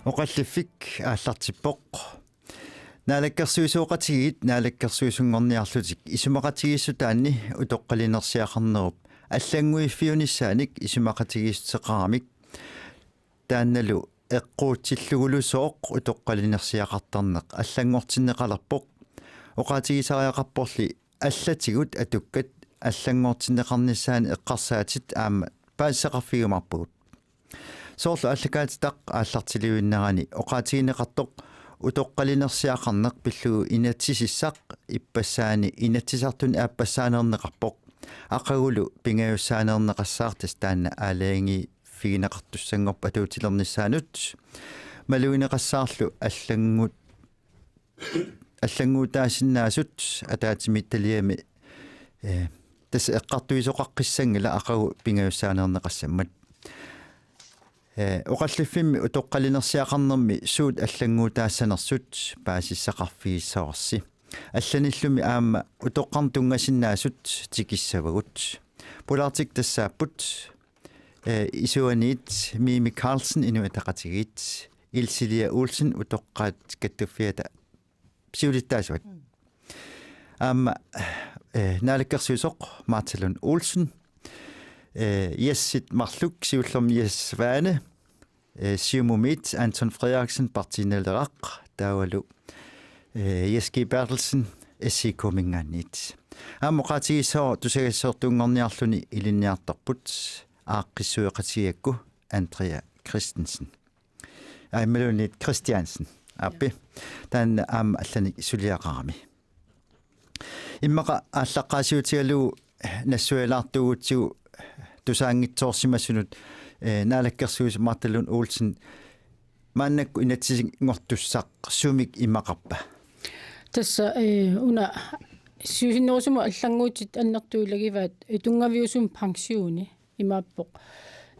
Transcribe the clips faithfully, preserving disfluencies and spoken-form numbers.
Oqalliffik aallartippoq. Naalakkersuisooqatigiit naalakkersuisunngorniarlutik isumaqatigiissutaanni utoqqalinersiaqarnerup allannguiffiunissaanik isumaqatigiissuteqaramik, taannalu eqquutsillugulusooq utoqqalinersiaqartarneq allanngortinneqalerpoq. Oqaatigisariaqarporli allatigut atukkat allanngortinneqarnissaannik eqqarsaatit aamma paasisaqarfigiumaarpagut. Soorlu aallakaatitaq aallartilivinnerani oqaatigineqartoq utoqqalinersiaqarneq pillugu inatsisissaq ippassaani Inatsisartuni aappassaaneerneqarpoq. Aqagulu pingajussaaneerneqassaartoq taanna aalajangiiffigineqartussanngorpoq atuutilernissaanut. Malugineqassaarlu allanngut allannguutaasinnaasut ataatsimiititaliami, eh, tassa eqqartuisoqaqqissanngilaq aqagu pingajussaaneerneqassammat. Eh, oqalliffimmi utoqqalinersiaqarnermi suut allannguutaassanersut paasissaqarfigissavarsi. Allanillumi aamma utoqqarnut tunngasinnaasut tikissavagut. Pulaartikka tassaapput, eh, isuaniit Mimi Karlsen, Inuit Ataqatigiit, Ilsilia Olsen, utoqqaat kattuffiata siulittaasuat. Aamma, eh, naalakkersuisoq Martha Lund Olsen, eh, Jessit marluk, siullermik Jes Svane, eh, Siumumiit Anton Frederiksen, Partii Naleraq, taavalu, eh, Jes G. Berthelsen, S I K-minngaanniit. Aamma oqaatigissavarput tusagassiortuunngorniarluni ilinniartarput aaqqissueqatigiigakku Andrea Christensen. Aa, imaluunniit Christiansen. Aappi. Taanna aamma allanik suliaqarami. Immaqa aallaqqaasiutigalugu nassuialaartuugutsigu tusaanngitsoorsimasunut, eh, naalakkersuisoq Martha Lund Olsen, maannakkut inatsisinngortussaq sumik imaqarpa? Tassa, eh, una siusinnerusumik allannguutit annertuut ilagivaat, eh, tunngaviusumik pensioni imaappoq.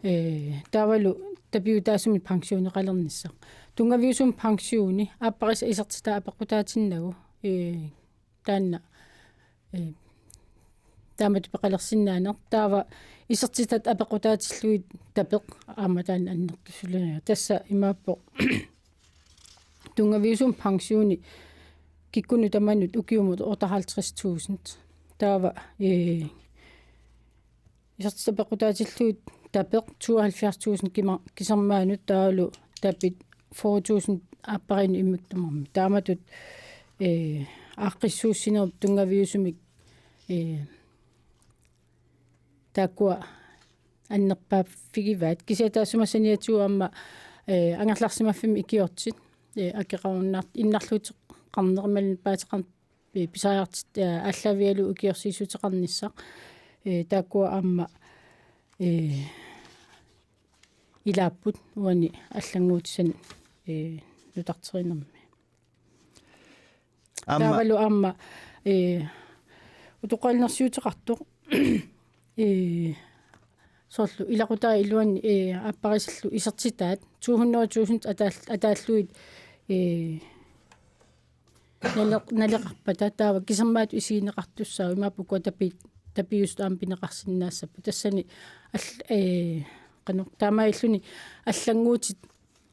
Eh, taavalu tapiutaasumik pensioneqalernissaq. Tunngaviusumik pensioni aapparisaq isertitaa apeqqutaatinnagu. Eh, taanna, eh, taamatut peqalersinnaaneq. Taava isertitat apeqqutaatillugit tapeq aamma taanna annertusuleriga. Tassa imaappoq tunngaviusumik pensioni kikkunnut tamanut ukiumut otteoghalvtreds tusind. Taava, eh, isertitat apeqqutaatillugit tapeq tooghalvfjerds tusind kima-, kisermaanut taavalu tapit fyrre tusind aappariinnut immikkut tamarmik. Taamatut, eh, aaqqissuussinerup tunngaviusumik, eh, taakkua annerpaaffigivaat. Kisianni taassuma saniatigut aamma, eh, angerlarsimaffimmi ikiortit, eh, akeqarunnaar-, innarluuteqarneq imaluunniit paateqarneq pi-, pisariaqartitut, eh, aallaavigalugu ikiorsiissuteqarnissaq. Eh, taakkua aamma, eh, ilaapput uani allannguutissani, eh, nutarterinermi. Aamma taavalu aamma, eh, utoqqalinersiuteqartoq, eh, soorlu ilaqutariit iluanni, eh, aapparisallu isertitaat to hundrede tusind ataal-, ataallugit, eh, nale-, naleqarpata taava kisermaatut isigineqartussaavoq imaappoq ukua tapi-, tapiusut aamma pineqarsinnaassapput. Tassani all-, eh, qanoq taamaalilluni allannguutit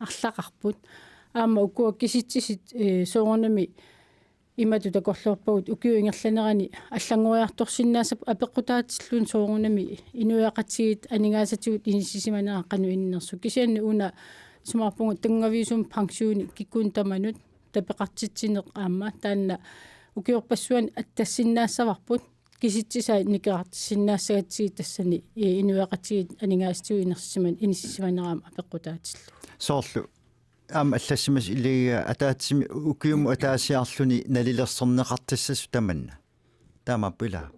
arlaqarput. Aamma ukua kisitsisit, eh, soorunami imatut takorloorpagut ukiup ingerlanerani allanngoriartorsinnaassapput apeqqutaatilluni soorunami inuiaqatigiit aningaasatigut inissisimanera qanoq innersoq. Kisianni una isumaqarpunga tunngaviusumik pensioni kikkunnut tamanut tapeqartitsineq aamma taanna ukiorpassuarni attassinnaassavarput. Kisitsisaat nikerartissinnaassagatsigit tassani, eh, inuiaqatigiit aningaasatigut inersiman-, inissisimanera aamma apeqqutaatillugu. Soorlu aamma allassimasut ilagigaat ataatsimik ukiumut ataasiarluni nalilersorneqartassasoq tamanna. Taamaappoq ilaa?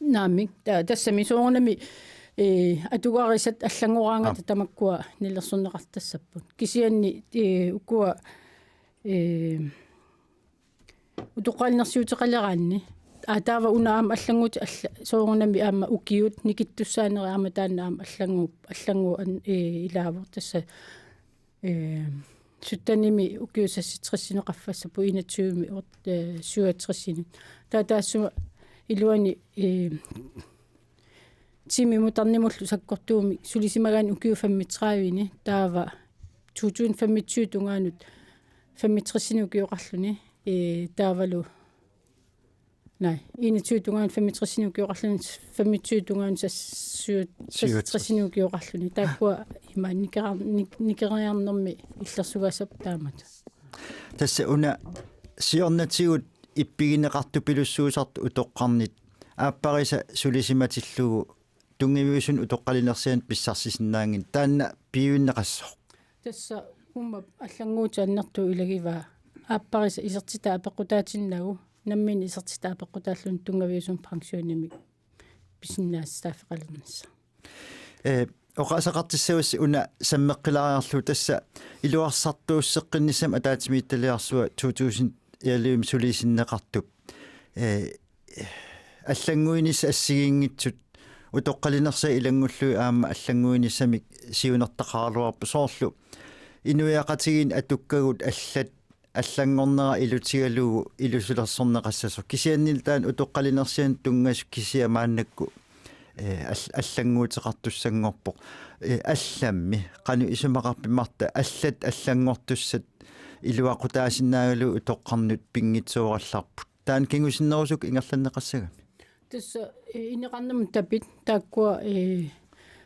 Naamik, ta-, tassami soorunami, eh, atugarisat allanngoraangata aap tamakkua nalilersorneqartassapput. Kisianni, eh, ukua, eh, utoqqalinersiuteqaleraanni. Aa, taava una aamma allannguutit alla-, soorunami aamma ukiut nikittussaanerit aamma taanna aamma allanngu-, allanngu-, an-, eh, ilaavoq tassa, eh, syttenimi ukiut seksogtressinut qaffassapput, enogtyvemi ot-, eh, syvogtressinut. Taava taassuma iluani, eh, Timimut tarnimullu sakkortuumik sulisimagaanni ukiut femogtrediveni taava to tusind femogtyve tungaanut femogtresinik ukioqarluni, ee, taavalu, nej, enogtyve tungaanut femogtresinik ukioqarluni, femogtyve tungaanut sas-, syv-, seksogtresinik ukioqarluni. Taakkua ima nikerar-, nik-, nikeriarnermi illersugassap taamatut. Tassa una siornatigut ippigineqartupilussuusartut utoqqarnit aapparisa sulisimatillugu tunngaviusunut utoqqalinersianut pissarsisinnaanngilaq, taanna piuinneqassaaq. Tassa uuma allannguutit annertuut ilagivaa aapparisa isertitaa apeqqutaatinnagu, nammineq isertitaa apeqqutaalluni tunngaviusunut pensionimik pisinnaatitaaffiqalernissaq. Ee, oqaaseqartissavassi una sammeqqilaariarlugu, tassa iluarsartuusseqqinnissamut ataatsimiititaliarsuaq to tusind elleve sulisinneqartup. Ee, allannguinissat assigiinngitsut utoqqalinersiat ilanngullugit aamma allannguinissamik siunertaqaraluarpoq, soorlu inuiaqatigiinni atukkagut allat allanngornera ilutigalugu ilusilersorneqassasoq. Kisiannili taanna utoqqalinersianut tunngasut kisiat maannakkut, ee, all-, allannguuteqartussanngorpoq. Ee, allammi qanoq isumaqarpit Martha, allat allanngortussat iluaqutaasinnaagaluit utoqqarnut pinngitsoorallarput? Taanna kingusinnerusukkut ingerlanneqassagami. Tassa, ee, ineqarnermut tapit taakkua, ee,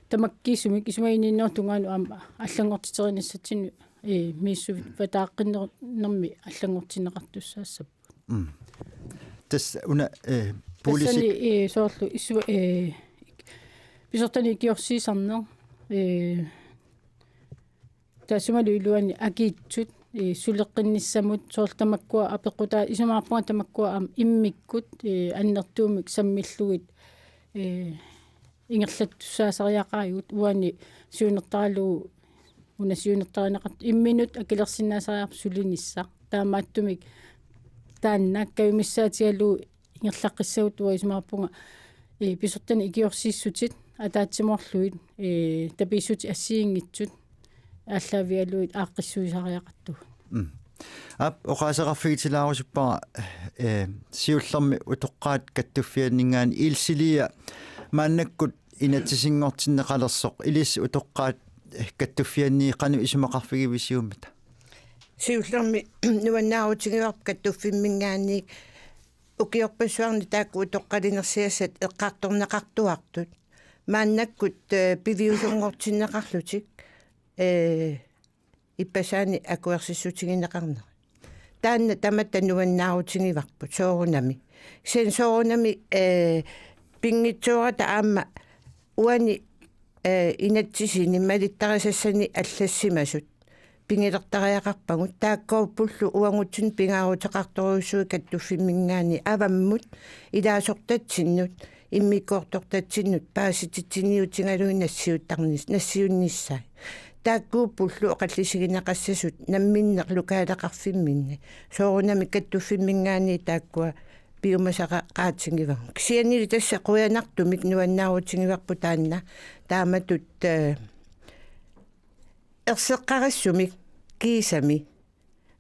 tamakkiisumik isumaginninnermut tungaanut aamma allanngortitserinissatsinnut, ee, misissuivataaqqinnermi allanngortinneqartussaassapput. Mm. Tassa una, ee, pulisit- Tassani, ee, soorlu isu-, ee, pisortani ikiorsiisarneq, ee, taassumalu iluani akiitsut, ee, suleqqinnissamut, soorlu tamakkua apeqqutaa-, isumaqarpunga tamakkua aamma immikkut, ee, annertuumik sammillugit, ee, ingerlattussaasariaqarpagut uani siunertaralugu, una siunertarineqartoq imminut akilersinnaasariaqarpoq sulinissaq. Taamaattumik taanna kajumissaatigalugu ingerlaqqissagutsigu isumaqarpunga, ee, pisortanit ikiorsiissutit ataatsimoorlugit, ee, tapiissutit assigiinngitsut aallaavigalugit aaqqissuisariaqartugut. Mm. Aap, oqaaseqarfigitilaarusuppara, ee, siullermik utoqqaat kattuffianninngaanniit ilsilia maannakkut inatsisinngortinneqalersoq, ilissi utoqqaat, ee, kattuffianniit qanoq isumaqarfigivisiummata? Siullermik nuannaarutigivarput kattuffimminngaanniit ukiorpassuarni taakku utoqqalinersiassat eqqartorneqartuartut. Maannakkut, ee, piviusunngortinneqarlutik, ee, ippassaanik akuersissutigineqarnerat. Taanna tamatta nuannaarutigivarput soorunami. Kisianni soorunami, ee, pinngitsoorata aamma uani, ee, inatsisini malittarisassani allassimasut pigilertariaqarpagut, taakkuuppullu uagutsinnut pingaaruteqartorujussuit kattuffimminngaanniit avammut ilaasortatsinnut immikkoortortatsinnut paasititsiniutigalugit nassiuttarnis-, nassiunnissaat. Taakkuuppullu oqallisigineqassasut namminneq lokaaleqarfimminni. Soorunami kattuffimminngaanniit taakkua piumasaqaatigivagut. Kisiannili tassa qujanartumik nuannaarutigivarput taanna taamatut, ee, erseqqarissumik kiisami,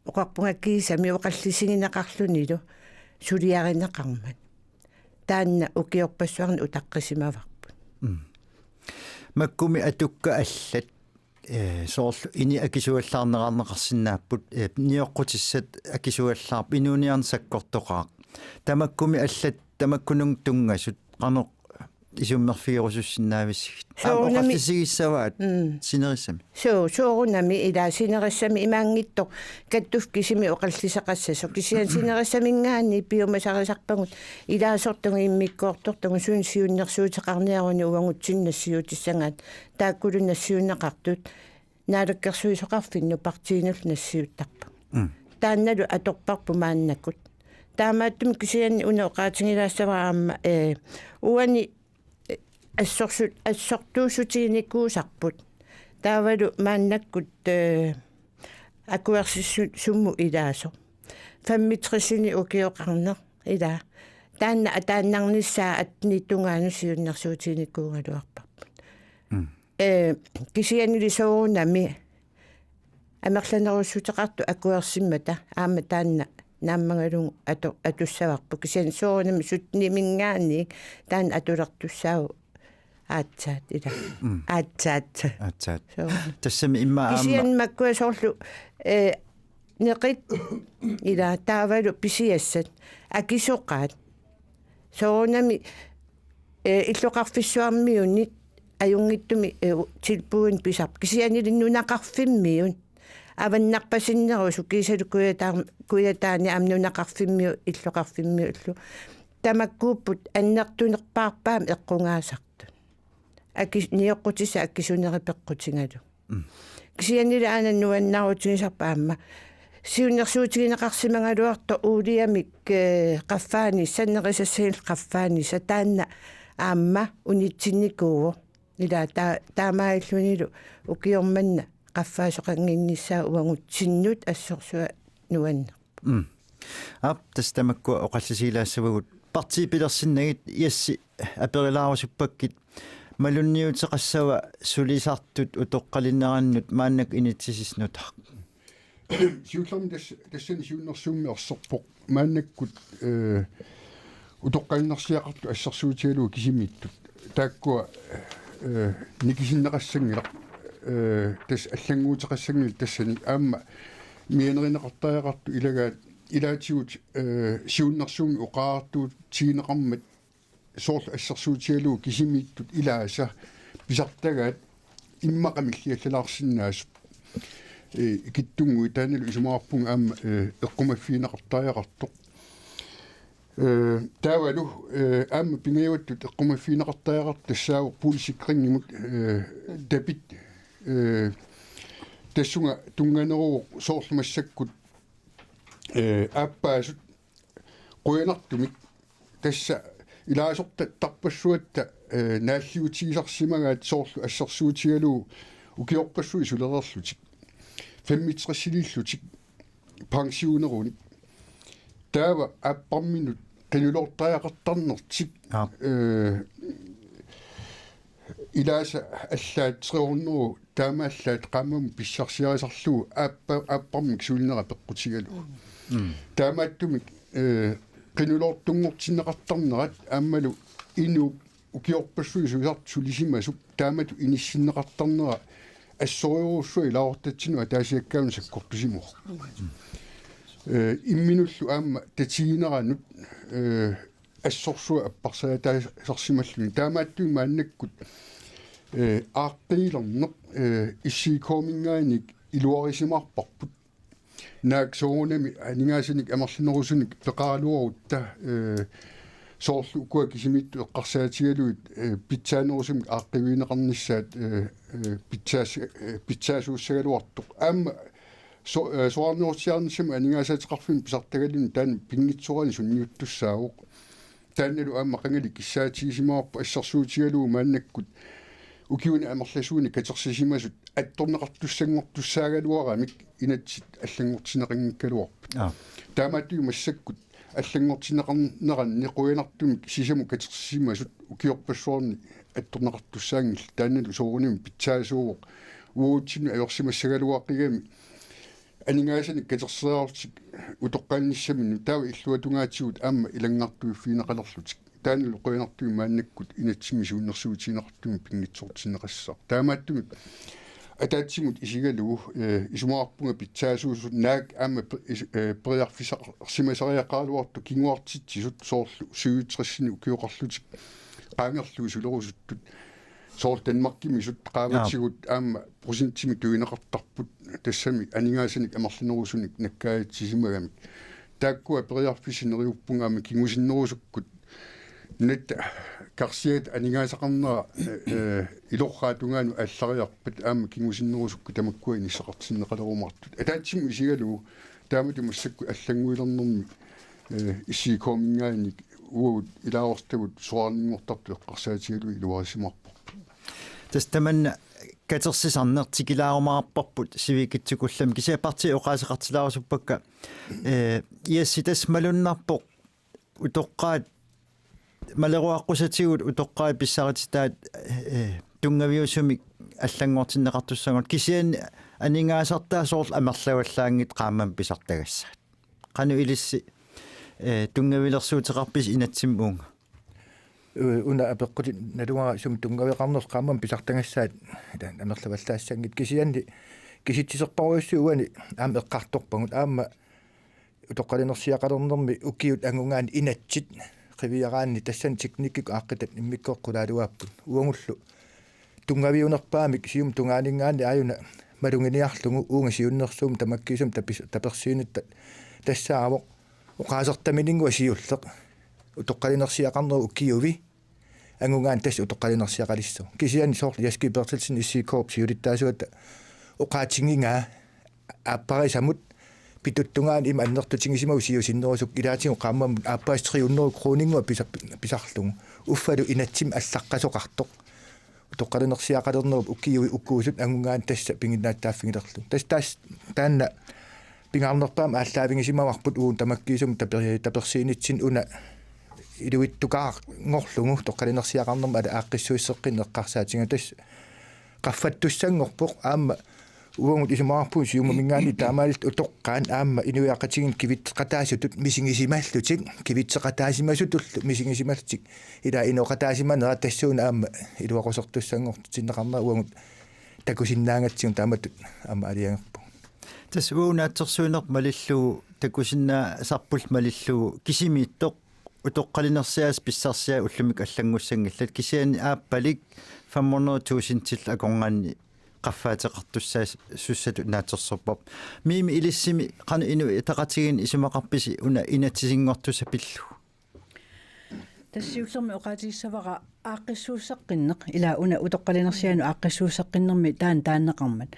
oqarpunga kiisami oqallisigineqarlunilu suliarineqarmat. Taanna ukiorpassuarni utaqqisimavarput. Mm. Makkumi atukkat allat, ee, soorlu ini akisuallaarneqarneqarsinnaapput, ee, nioqqutissat akisuallaarput, inuuniarneq sakkortoqaaq. Tamakkumi allat, tamakkununnga tunngasut qanoq isummerfigerusussinnaavisigut? Aamma soorunami oqallisigissavaat. Mm. Sinerissami. Soo, soorunami ilaa sinerissami imaanngitsoq kattuffik kisimi oqalliseqassasoq. Kisianni sinerissaminngaanniit piumasarisarpagut ilaasortagut immikkoortortagut suut siunnersuuteqarniaruni uagutsinnut nassiutissagaat, taakkulu nassiunneqartut Naalakkersuisoqarfinnut partiinullu nassiuttarpagut. Mm. Taannalu atorparput maannakkut. Taamaattumik kisianni una oqaatigilaassavara aamma, ee, uani, ee, assorsut-, assortuussutiginikuusarput. Taavalu maannakkut, ee, akuersissu-, summut ilaasoq. Femogtresinik ukioqarneq ilaa. Taanna ataannarnissaa attenit tungaanut siunnersuutiginikuugaluarparput. Mm. Ee, kisiannili soorunami amerlanerussuteqartut akuersimmata aamma taanna naammagalugu atu-, atussavarput. Kisianni soorunami sytteniminngaanniit taanna atulertussaavoq Aatsaat, ila. Mm. Aatsaat. Aatsaat. Soo. Tassami immaqa aamma. Kisianni makkua soorlu, eh, neqit, ila, taavalu pisiassat, akisoqaat. Soorunami, eh, illoqarfissuarmiunit ajunngitsumik, eh, tilbudinik pisarpoq. Kisiannili nunaqarfimmiut. Avannarpasinnerusut kiisalu Kujataar-, Kujataani aamma nunaqarfimmiut, illoqarfimmiullu. Tamakkuupput annertunerpaarpaamik eqqugaasartut. Aki-, nioqqutissat akisunerit peqqutigalugu. Mm. Kisiannili aana nuannaarutigisarput aamma. Siunnersuutigineqarsimagaluartoq uuliamik, eh, qaffaanissaq, nerisassanillu qaffaanissaq, taanna aamma unitsinnikuuvoq. Ila ta-, taamaalillunilu ukioq manna qaffaasoqannginnissaa uagutsinnut assorsuaq nuannerpoq. Mm. Aap, tassa tamakkua oqallisigilaassavagut. Partiit pilersinnagit, Jesse, aperlaarusuppakkit: Malunniuteqassava sulisartut utoqqalinerannut maannakkut inatsisissaq nutaaq? Siullermik tass-, tassani siunnersuummi erserpoq. Maannakkut, eh, utoqqalinersiaqartut assersuutigalugu kisimiittut. Taakkua, eh, nikisinneqassanngilaq. Eh, tassa allannguuteqassanngilaq tassani. Aamma mianerineqartariaqartut ilagaat, ilaatigut, eh, siunnersuummi oqariartuutigineqarmat soorlu assersuutigalugu kisimiittut ilaasa pisartagaat immaqa milliallalaarsinnaasut, eh, ikittunnguit, taannalu isumaqarpunga aamma, eh, eqqumaffigineqartariaqartoq. Eh, taavalu, eh, aamma pingajuattut eqqumaffigineqartariaqartoq tassaavoq boligsikringimut, eh, tapit, eh, tassunga tunnganeruvoq soorlu massakkut, eh, aappaasut qujanartumik tassa ilaasortattarpassuatta, eh, naalliutigisarsimagaat soorlu assersuutigalugu ukiorpassuit sulereerlutik, femogtressilillutik, pensionerunik. Taava aapparminnut qinuloortariaqartarnertik. Aap. Eh, ilaasa allaat tre hundrede taamaallaat qaammammut pissarsiarisarlugu aappa-, aapparmik sulinera peqqutigalugu. Mm. Taamaattumik, eh, qinuloortunngortinneqartarnerat aammalu inuup ukiorpassuit sulisartut sulisimasup taamatut inissinneqartarnera assorujussuaq ilaasortatsinut ataasiakkaanut sakkortusimasoq. Eh, imminullu aamma tatigineranut, eh, assorsuaq apparsaataasarsimalluni. Taamaattumik maannakkut, eh, aaqqiilerneq, eh, S I K-minngaanniit iluarisimaarparput. Naak soorunami aningaasanik amerlanerusunik peqaraluarutta, eh, soorlu ukua kisimiittut eqqarsaatigalugit, eh, pitsaanerusumik aaqqiivigineqarnissaat, eh, eh, pitsaas-, eh, pitsaasuussagaluartoq. Aamma so-, eh, soraarnerussiarnissamut aningaasaateqarfimmik pisartagaluni taanna pinngitsoorani sunniuttussaavoq. Taannalu aamma qangali kissaatigisimavarput assersuutigalugu maannakkut ukiuni amerlasuuni katersisimasut attorneqartussanngortussaagaluaramik inatsit allanngortinneqanngikkaluarput. Aa. Taamaattumik massakkut allanngortinneqarneranni qujanartumik sisamut katersisimasut ukiorpassuarni attorneqartussaanngillat, taannalu soorunami pitsaasuuvoq uagutsinnut ajorsimassagaluaqigami aningaasanik katerseriarlutik utoqqaannissaminnut, taava illuatungaatigut aamma ilanngartuiffigineqalerlutik. Taannalu qujanartumik maannakkut inatsimmi siunnersuutigineqartumik pinngitsoortinneqassaaq. Taamaattumik ataatsimut isigalugu, eh, isumaqarpunga pitsaasuusut naak aamma pe-, is-, eh, periarfissarsimasariaqaraluartut kinguartitsisut soorlu syvogtresinik ukioqarlutik qaangerlugu sulerusuttut. Soorlu Danmarkimisut qaavatigut aamma procentimik tunineqartarput, tassami aningaasanik amerlanerusunik nakkaajatisimagamik. Taakkua periarfissat neriuppunga aamma kingusinnerusukkut. Nunatta karsiata aningaasaqarnera, eh, ilorraap tungaanut aallariarpat aamma kingusinnerusukkut tamakkua inissaqartinneqalerumaartut. Ataatsimut isigalugu taamatut massakkut allannguilernermi, eh, S I K-minngaanniit uagut ilaasortavut soraarninngortartut eqqarsaatigalugit iluarisimaarparput. Tassa tamanna katersisarneq tikilaarumaarparput sivikitsukullammik, kisianni partiit oqaaseqartilaarusuppakka, eh, Jesse, tassa malunnarpoq utoqqaat, maleruaqqusatigut utoqqaat pissarititaat, eh, tunngaviusumik allanngortinneqartussanngortut, kisianni aningaasartaat soorlu amerlavallaanngitsut qaammammik pisartagassaat. Qanoq ilissi, eh, tunngavilersuuteqarpisi inatsimmi uunga? Una apeqqutit naluara sumut tunngaveqarnersoq qaammammi pisartagassaat amerlavallaassanngitsut, kisianni kisitsiserparujussuit uani aamma eqqartorpagut aamma utoqqalinersiaqalernermi ukiut angugaanni inatsit qiviaraanni tassani teknikkikkut aaqqitat immikkoortut qulaaluaapput. Uagullu tunngaviunerpaamik siumut tungaaninngaanniit aajuna maluginiarlugu uunga siunnersuummik tamakkiisumik tapis-, tapersiinittat tassaavoq oqaasertaminninnguaq siulleq utoqqalinersiaqarnerup ukiuvi angugaanni tassa utoqqalinersiaqalissaaq. Kisianni soorlu Jaski Berthelsen S C K-p siulittaasuata oqaatigigaa aapparisamut pituttungaani ima annertutigisimavoq siusinnerusukkut, ilaatigut qaammammut aappaat tre hundrede kroninnguaq pisa-, pisarlugu. Uffalu inatsimmi allaqqasoqartoq. Utoqqalinersiaqalernerup ukiui ukuusut angugaanni tassa piginnaattaaffigilerlugu. Tassa taas-, taanna pingaarnerpaamik aallaavigisimavarput uagut tamakkiisumik taper-, tapersiinitsinni una iluitsukaanngorlugu utoqqalinersiaqarnermut ala aaqqissuusseqqinneq eqqarsaatigalugu, tassa qaffattussanngorpoq aamma uagut isumaqarpugut Siumuminngaanniit taamaalilluta utoqqaat aamma inuit ataqatigiinni kivitseqataasutut misigisimallutik, kivitseqataasimasutullu misigisimallutik, ilaa inooqataasimanera tassuuna aamma iluaqusertussanngortinneqarnera uagut takusinnaagatsigu taamatut aamma aalajangerpugut. Tassa uagut naatsorsuinerput malillugu takusinnaasarpullu malillugu kisimiittoq utoqqalinersiaasa pissarsiai ullumikkut allanngussanngillat, kisianni aappalik fem hundrede tusindillu akornanni qaffaateqartussaasussatut naatsorsorparput. Mimi, ilissimi qanoq Inuit Ataqatigiinni isumaqarpisi una inatsisinngortussaq pillugu? Tassa siullermik oqaatigissavara aaqqissuusseqqinneq, ilaa una utoqqalinersianut aaqqissuusseqqinnermi taanna taanneqarmat.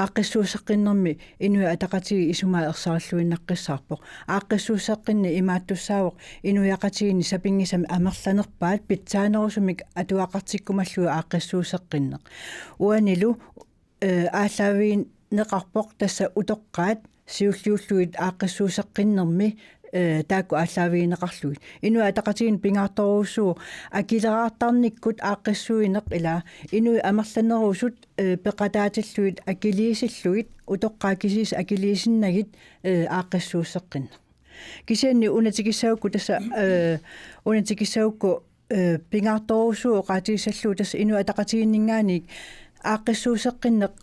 Aaqqissuusseqqinnermi Inuit Ataqatigiit isumaa ersarilluinnaqqissaarpoq. Aaqqissuusseqqinneq imaattussaavoq inuiaqatigiinni sapinngisamik amerlanerpaat pitsaanerusumik atugaqartikkumallugu aaqqissuusseqqinneq. Uanilu, eh, aallaavigineqarpoq tassa utoqqaat siulliullugit aaqqissuusseqqinnermi, eh, taakku aallaavigineqarlugit. Inuit Ataqatigiinni pingaartorujussuuvoq akileraartarnikkut aaqqissuineq, ilaa inuit amerlanerusut, eh, peqataatillugit akiliisillugit, utoqqaat kisiisa akiliisinnagit, eh, aaqqissuusseqqinneq. Kisianni una tikissagukku tassa, eh, una tikissagukku, eh, pingaartorujussuuvoq oqaatigissallugu tassa Inuit Ataqatigiinninngaanniit aaqqissuusseqqinneq,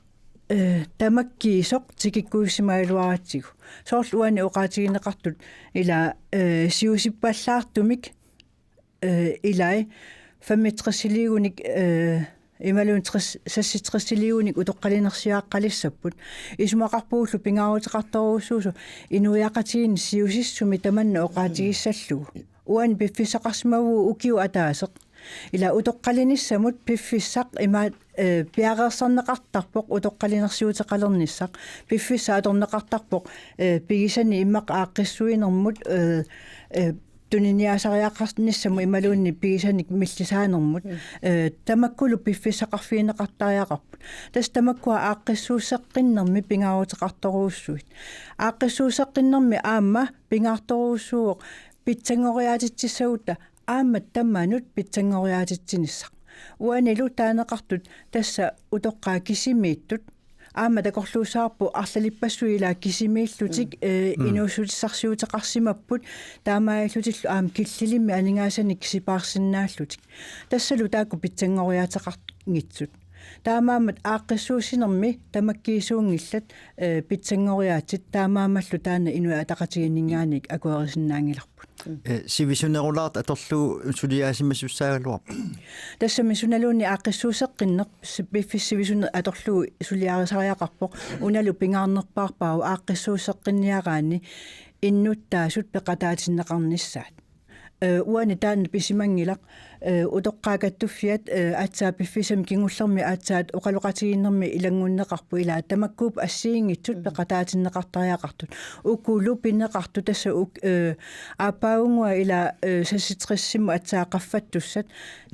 eh, tamakkiisoq tikikkuussimagaluaratsigu. Soorlu uani oqaatigineqartut, ilaa, eh, siusippallaartumik, eh, ilai femogtresiliigunik, eh, imaluunniit tres, seksogtresiliigunik utoqqalinersiaqqalissapput. Isumaqarpugullu pingaaruteqartorujussuusoq inuiaqatigiinni siusissumi tamanna oqaatigissallugu. Uani piffissaqarsimavugut ukioq ataaseq. Ilaa utoqqalinissamut piffissaq ima, eh, piareersarneqartarpoq utoqqalinersiuteqalernissaq. Piffissaq atorneqartarpoq, eh, pigisanik immaqa aaqqissuinermut, eh, eh, tuniniaasariaqarnissamut imaluunniit pigisanik millisaanermut. Mm. Eh, tamakkulu piffissaqarfigineqartariaqarput. Tassa tamakkua aaqqissuusseqqinnermi pingaaruteqartorujussuit. Aaqqissuusseqqinnermi aamma pingaartorujussuuvoq pitsanngoriaatitsissagutta aamma tamanut pitsanngoriaatitsinissaq. Uanilu taaneqartut tassa utoqqaat kisimiittut aamma takorluussavarput arlalippassuit ilaa kisimiillutik, mm, eh, mm, inuussutissarsiuteqarsimapput, taamaalillutillu aamma killilimmik aningaasanik kisipaarsinnaallutik. Tassalu taakku pitsanngoriaateqanngitsut. Taamaammat aaqqissuussinermi tamakkiisuunngillat, eh, pitsanngoriaatsit, taamaammallu taanna Inuit Ataqatigiinninngaanniit akuerisinnaanngilarput. Eh, sivisunerulaartoq atorlugu suliaasimasussaagaluarpoq. Tassami sunaluunniit aaqqissuusseqqinneq s-, piffissaq sivisuneq atorlugu suliarisariaqarpoq, unalu pingaarnerpaarpaavoq aaqqissuusseqqinniaraanni innuttaasut peqataatinneqarnissaat. Eh, uani taanna pisimanngilaq, eh, utoqqaat kattuffiat, eh, aatsaat piffissami kingullermi aatsaat oqaloqatigiinnermi ilanngunneqarput ilaa tamakkuupput assigiinngitsut, mm, peqataatinneqartariaqartut. Ukulu pineqartut tassa uk-, eh, aappaagunngua ilaa, eh, seksogtresimut aatsaat qaffattussat.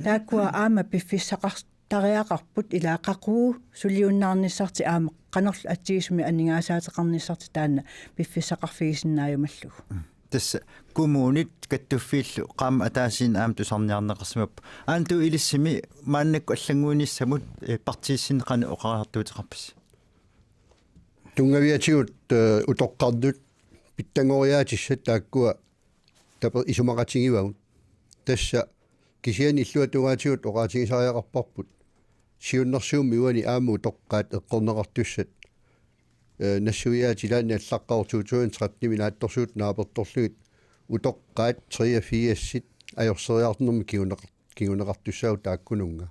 Taakkua aamma piffissaqar-, tariaqarput ilaa qaqugu suliunnaarnissartik aamma qanorlu atsigisumik aningaasaateqarnissartik taanna piffissaqarfigisinnaajumallugu. Mm. Tassa kommunit kattuffiillu qaammat ataasiinnaq aamma tusarniarneqarsimapput. Aamma taava ilissimi maannakkut allannguinissamut, eh, partiissinnut qanoq oqariartuuteqarpisi? Tunngaviatigut, eh, utoqqarnut pitsanngoriaatissat taakkua tape-, isumaqatigivagut. Tassa Kisianni illuatungaatigut oqaatigisariaqarparput siunnersuummi uani aamma utoqqaat eqqorneqartussat, eh, nassuiaat ilaanni allaqqavoq to tusind tretten-imi naatsorsuutit naapertorlugit utoqqaat treogfirsit ajorseriartornermik kinguneqar-, kinguneqartussaapput taakkununnga.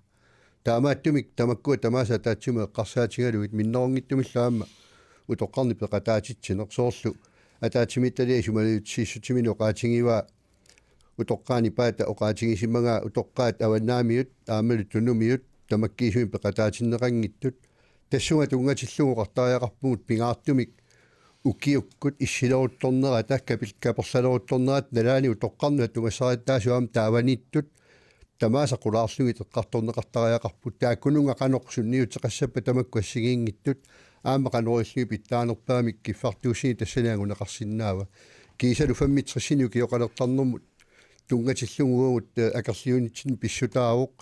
Taamaattumik tamakkua tamaasa ataatsimut eqqarsaatigalugit minnerunngitsumillu aamma utoqqarnik peqataatitsineq, soorlu ataatsimiititaliap isumaliutissiissutiminut oqaatigivaa utoqqaat nipaata oqaatigisimagaa utoqqaat avannaamiut aammalu tunumiut tamakkiisumik peqataatinneqanngitsut. Tassunga tunngatillugu oqartariaqarpugut pingaartumik ukiukkut issileruttornerata kapil-, kaperleruttornerata nalaani utoqqarnut atugassariaataasoq aamma taavaniittut tamaasa qulaarlugit eqqartorneqartariaqarput. Taakkununnga qanoq sunniuteqassappat tamakku assigiinngitsut, aamma qanoq ilillugit pitsaanerpaamik kiffartuussineq tassani anguneqarsinnaavoq. Kiisalu femogtresini ukioqalertarnermut tunngatillugu uagut, eh, akerliunitsinni pissutaavoq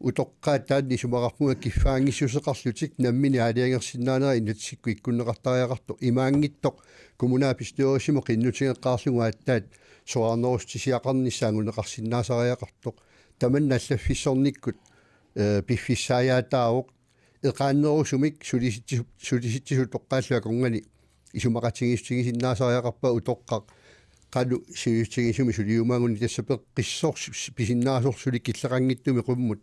utoqqaat taanna isumaqarpunga kiffaanngissuseqarlutik nammineq aalajangersinnaanera inatsikkut ikkunneqartariaqartoq, imaanngitsoq kommunalbestyrelsimut qinnutigeqqaarlugu aatsaat soraarnerussutisiaqarnissaq anguneqarsinnaasariaqartoq. Tamanna allaffissornikkut, eh, piffissaajaataavoq, eqaannerusumik sulisitsi-, sulisitsisut utoqqaallu akornanni isumaqatigiissutigisinnaasariaqarpaa utoqqaq qanoq sivisutigisumik suliumaagunik. Tassa peqqissoq s-, pisinnaasoq suli killeqanngitsumik qummut,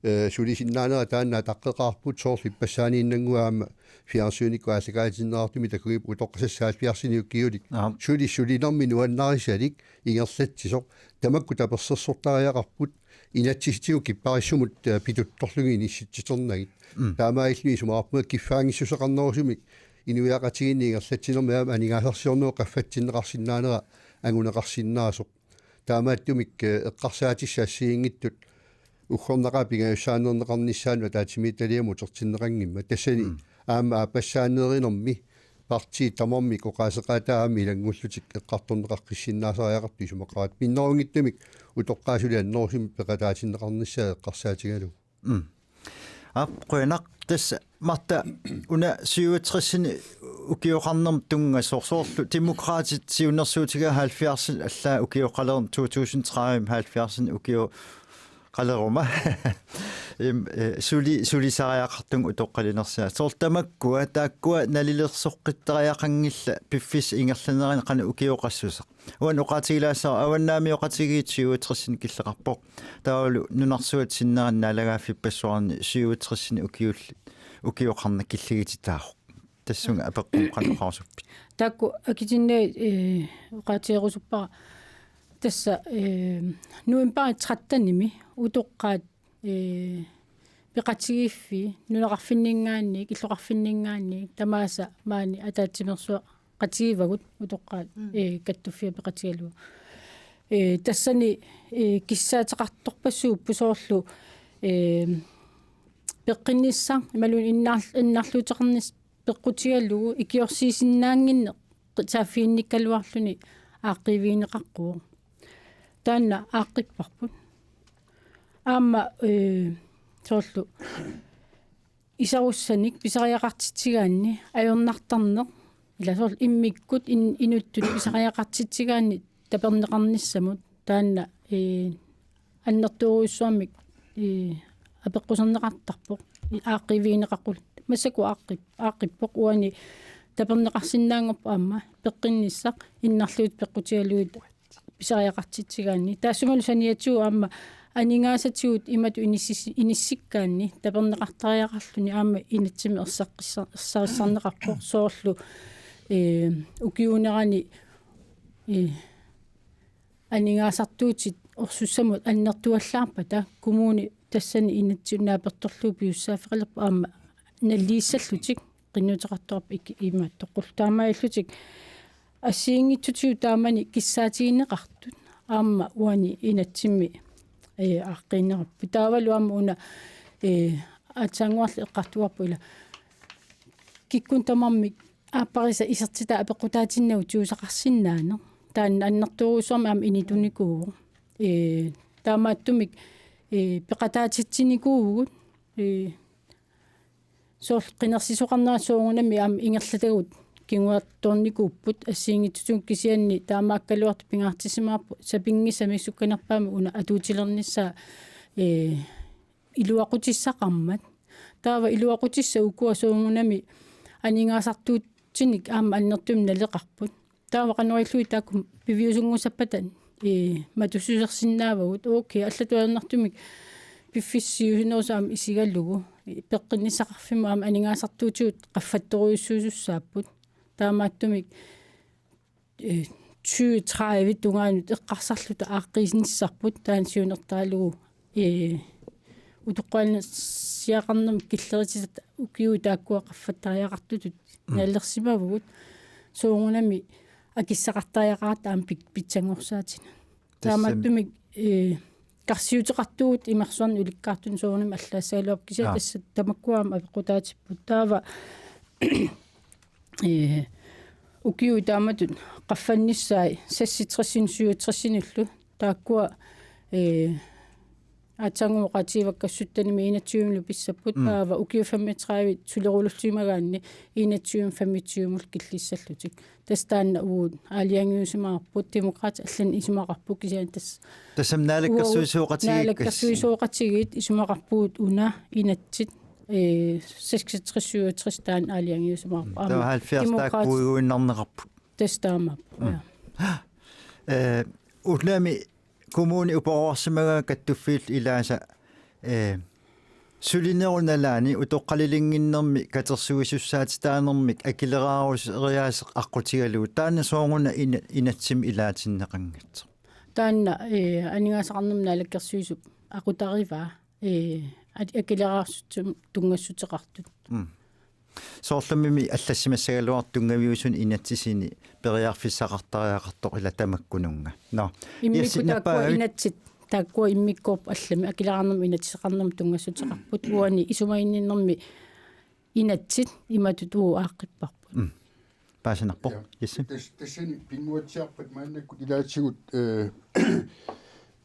eh, sulisinnaanera taanna ataqqeqaarput, soorlu ippassaaniinnannguaq aamma fjernsynikkut aallakaatinneqartumik takugipput utoqqasassat halvfjerdsinik ukiulik. Aap. Suli sulinermik nuannarisalik ingerlatsisoq. Tamakku tapersersortariaqarput inatsisitigut kipparissumut, eh, pituttorlugit inissitsiternagit. Mm. Taamaalilluni isumaqarpunga kiffaanngissuseqarnerusumik inuiaqatigiinni ingerlatsinermi aamma aningaasarsiornerup qaffatsinneqarsinnaanera anguneqarsinnaasoq. Taamaattumik, eh, eqqarsaatissat assigiinngitsut uggornaqaat pingajussaaneerneqarnissaannut ataatsimiititaliamut utertinneqanngimmat. Tassani, mm, aamma aappassaaneerinermi partiit tamarmik oqaaseqaataa aamma ilanngullutik eqqartorneqaqqissinnaasariaqartut isumaqaraat. Minnerunngitsumik utoqqaat suli annerusumik peqataatinneqarnissaat eqqarsaatigalugu. Mm. Aap, qujanaq. Tassa Martha, una syvogtresini ukioqarnermut tunngasoq, soorlu Demokraatit siunnersuutigaat halvfjerdsit allaat ukioqalermat, to tusind tredive halvfjerdsinik ukioqaleruma. Im, eh, suli-, sulisariaqartunga utoqqalinersiaq. Soorlu tamakkua, taakkua nalilersoqqittariaqanngillat piffissap ingerlanerani qanoq ukioqassuseq. Uani oqaatigilaassavara avannaamioqatigiit syvogtresini killeqarpoq. Taavalu nunarsuatsinni naalagaaffippassuarni syvogtresini ukiulli-, ukioqarneq killigititaavoq. Tassunga apeqqummi qanoq oqarusuppit? Taakku akitinnagit, eh, oqaatigerusuppara. Tassa, eh, novembarip trettenimi utoqqaat, eh, peqatigiiffii nunaqarfinninngaanniit, illoqarfinninngaanniit tamaasa maani ataatsimeersueqatigivagut utoqqaat, mm, eh, kattuffiat peqatigalugu. Eh, tassani, eh, kissaateqartorpassuupput soorlu, eh, peqqinnissaq imaluunniit innarl-, innarluuteqarnissaq peqqutigalugu ikiorsiisinnaannginneq saaffiginnikkaluarluni aaqqiivigineqaqquuvoq. Taanna aaqqipparput. Aamma, eh, soorlu iserussanik pisariaqartitsigaanni ajornartarneq, ila soorlu immikkut in-, inuttut pisariaqartitsigaanni taperneqarnissamut, taanna, eh, annertoorujussuarmik, eh, apeqquserneqartarpoq. Aaqqiivigineqaqul-, massakkut aaqqip-, aaqqippoq, uani taperneqarsinnaanngorpoq aamma peqqinnissaq innarluutit peqqutigalugit pisariaqartitsigaanni. Taassumalu saniatigut aamma aningaasatigut imatut inissis-, inissikkaanni taperneqartariaqarluni aamma inatsimmi ersaqqissa-, ersarissarneqarpoq soorlu, eh, ukiuunerani, eh, aningaasartuutit orsussamut annertuallaarpata kommuni tassani inatsinnaapertorlugu pisussaaffeqalerpoq aamma nalliissallutik qinnuteqartoqarpoq ik-, imaattoq qullup taamaalillutik assigiinngitsutigut taamani kissaatigineqartut aamma uani inatsimmi, eh, aaqqiinnarput. Taavalu aamma una, eh, aatsaannguarli eqqartugarput ila kikkunnut tamarmik aapparisa isertitaa apeqqutaatinnagu tiguisaqarsinnaaneq. Taanna annertoorujussuarmik aamma initunikuuvoq. Ee, taamaattumik, ee, peqataatitsinikuuvugut, ee, soorlu qinersisoqarnerat soorunami aamma ingerlatagut kinguartornikuupput assigiinngitsutigut, kisianni taamaakkaluartoq pingaartissimavarput sapinngisamik sukkanerpaamik una atuutilernissaa, ee, iluaqutissaqarmat. Taava iluaqutissat ukua soorunami aningaasartuutinik aamma annertuumik naleqarput. Taava qanoq ilillugit taakku piviusunngussappata, ee, matussusersinnaavagut. Okay, allatut ajornartumik piffissaq siusinnerusoq aamma isigalugu, ee, peqqinnissaqarfimmut aamma aningaasartuutigut qaffattorujussuusussaapput. Taamaattumik, ee, tyve tredive tungaanut eqqarsarluta aaqqiinissarput taanna siunertaralugu, ee, utoqqalinersiaqarnermik killerititatta ukiut taakkua qaffattariaqartutut Mm. nalilersimavugut, soorunami akissaqartariaqaratta aamma pit-, pitsanngorsaatinut. Tassami. Taamaattumik, ee, karsiuteqartugut imersuarneq ulikkaartunik soorunami allaassagaluarpoq, kisianni Aa. tassa tamakkua aamma apeqqutaatipput. Taava, ee, ukiut taamatut qaffannissaat seksogtressinut syvogtressinullu taakkua, ee, aatsaannguaq oqaatigivakkakka syttenimi enogtyvemilu pissapput, Mm. taava ukiut femogtredive sulerullusimagaanni enogtyve femogtyvemullu killissallutik. Tassa taanna uagut aalajangiusimavarput, Demokraatit allanut isumaqarput, kisianni tassa Tassami naalakkersuisooqatigiit uagut naalakkersuisooqatigiit isumaqarpugut una inatsit, ee, seksogtres syvogtres taanna aalajangiusimavarput. Taava Aamma halvfjerds Demokraatit taakkuuguinnarneqarput. Tassa taamaappoq. Mm. Ja. Ee, ullumi kommuni uparuarsimagaa kattuffiillu ilaasa, ee, sulinerup nalaani utoqqalilinnginnermi katersuisussaatitaanermik akileraarusioriaaseq aqqutigalugu. Taanna sooruna ina-, inatsimmi ilaatinneqanngitsoq? Taanna, ee, aningaasaqarnermut naalakkersuisup aqutarivaa, ee, at-, akileraarusutsinnut tunngassuteqartut. Mm. Soorlumi allassimassagaluartoq tunngaviusunut inatsisini periarfissaqartariaqartoq ila tamakkununnga. Nå. Immikkut Jesse, taakkua nappaavit? Inatsit, taakkua immikkoorput allamik, akileraarnermut inatsisaqarnermut tunngassuteqarput, uani isumaginninnermi inatsit imatut uagut aaqqipparput. Mm. Paasinarpoq. Ja. Jesse? Tas-, tassani pinnguatsiarpat maannakkut ilaatigut, ee,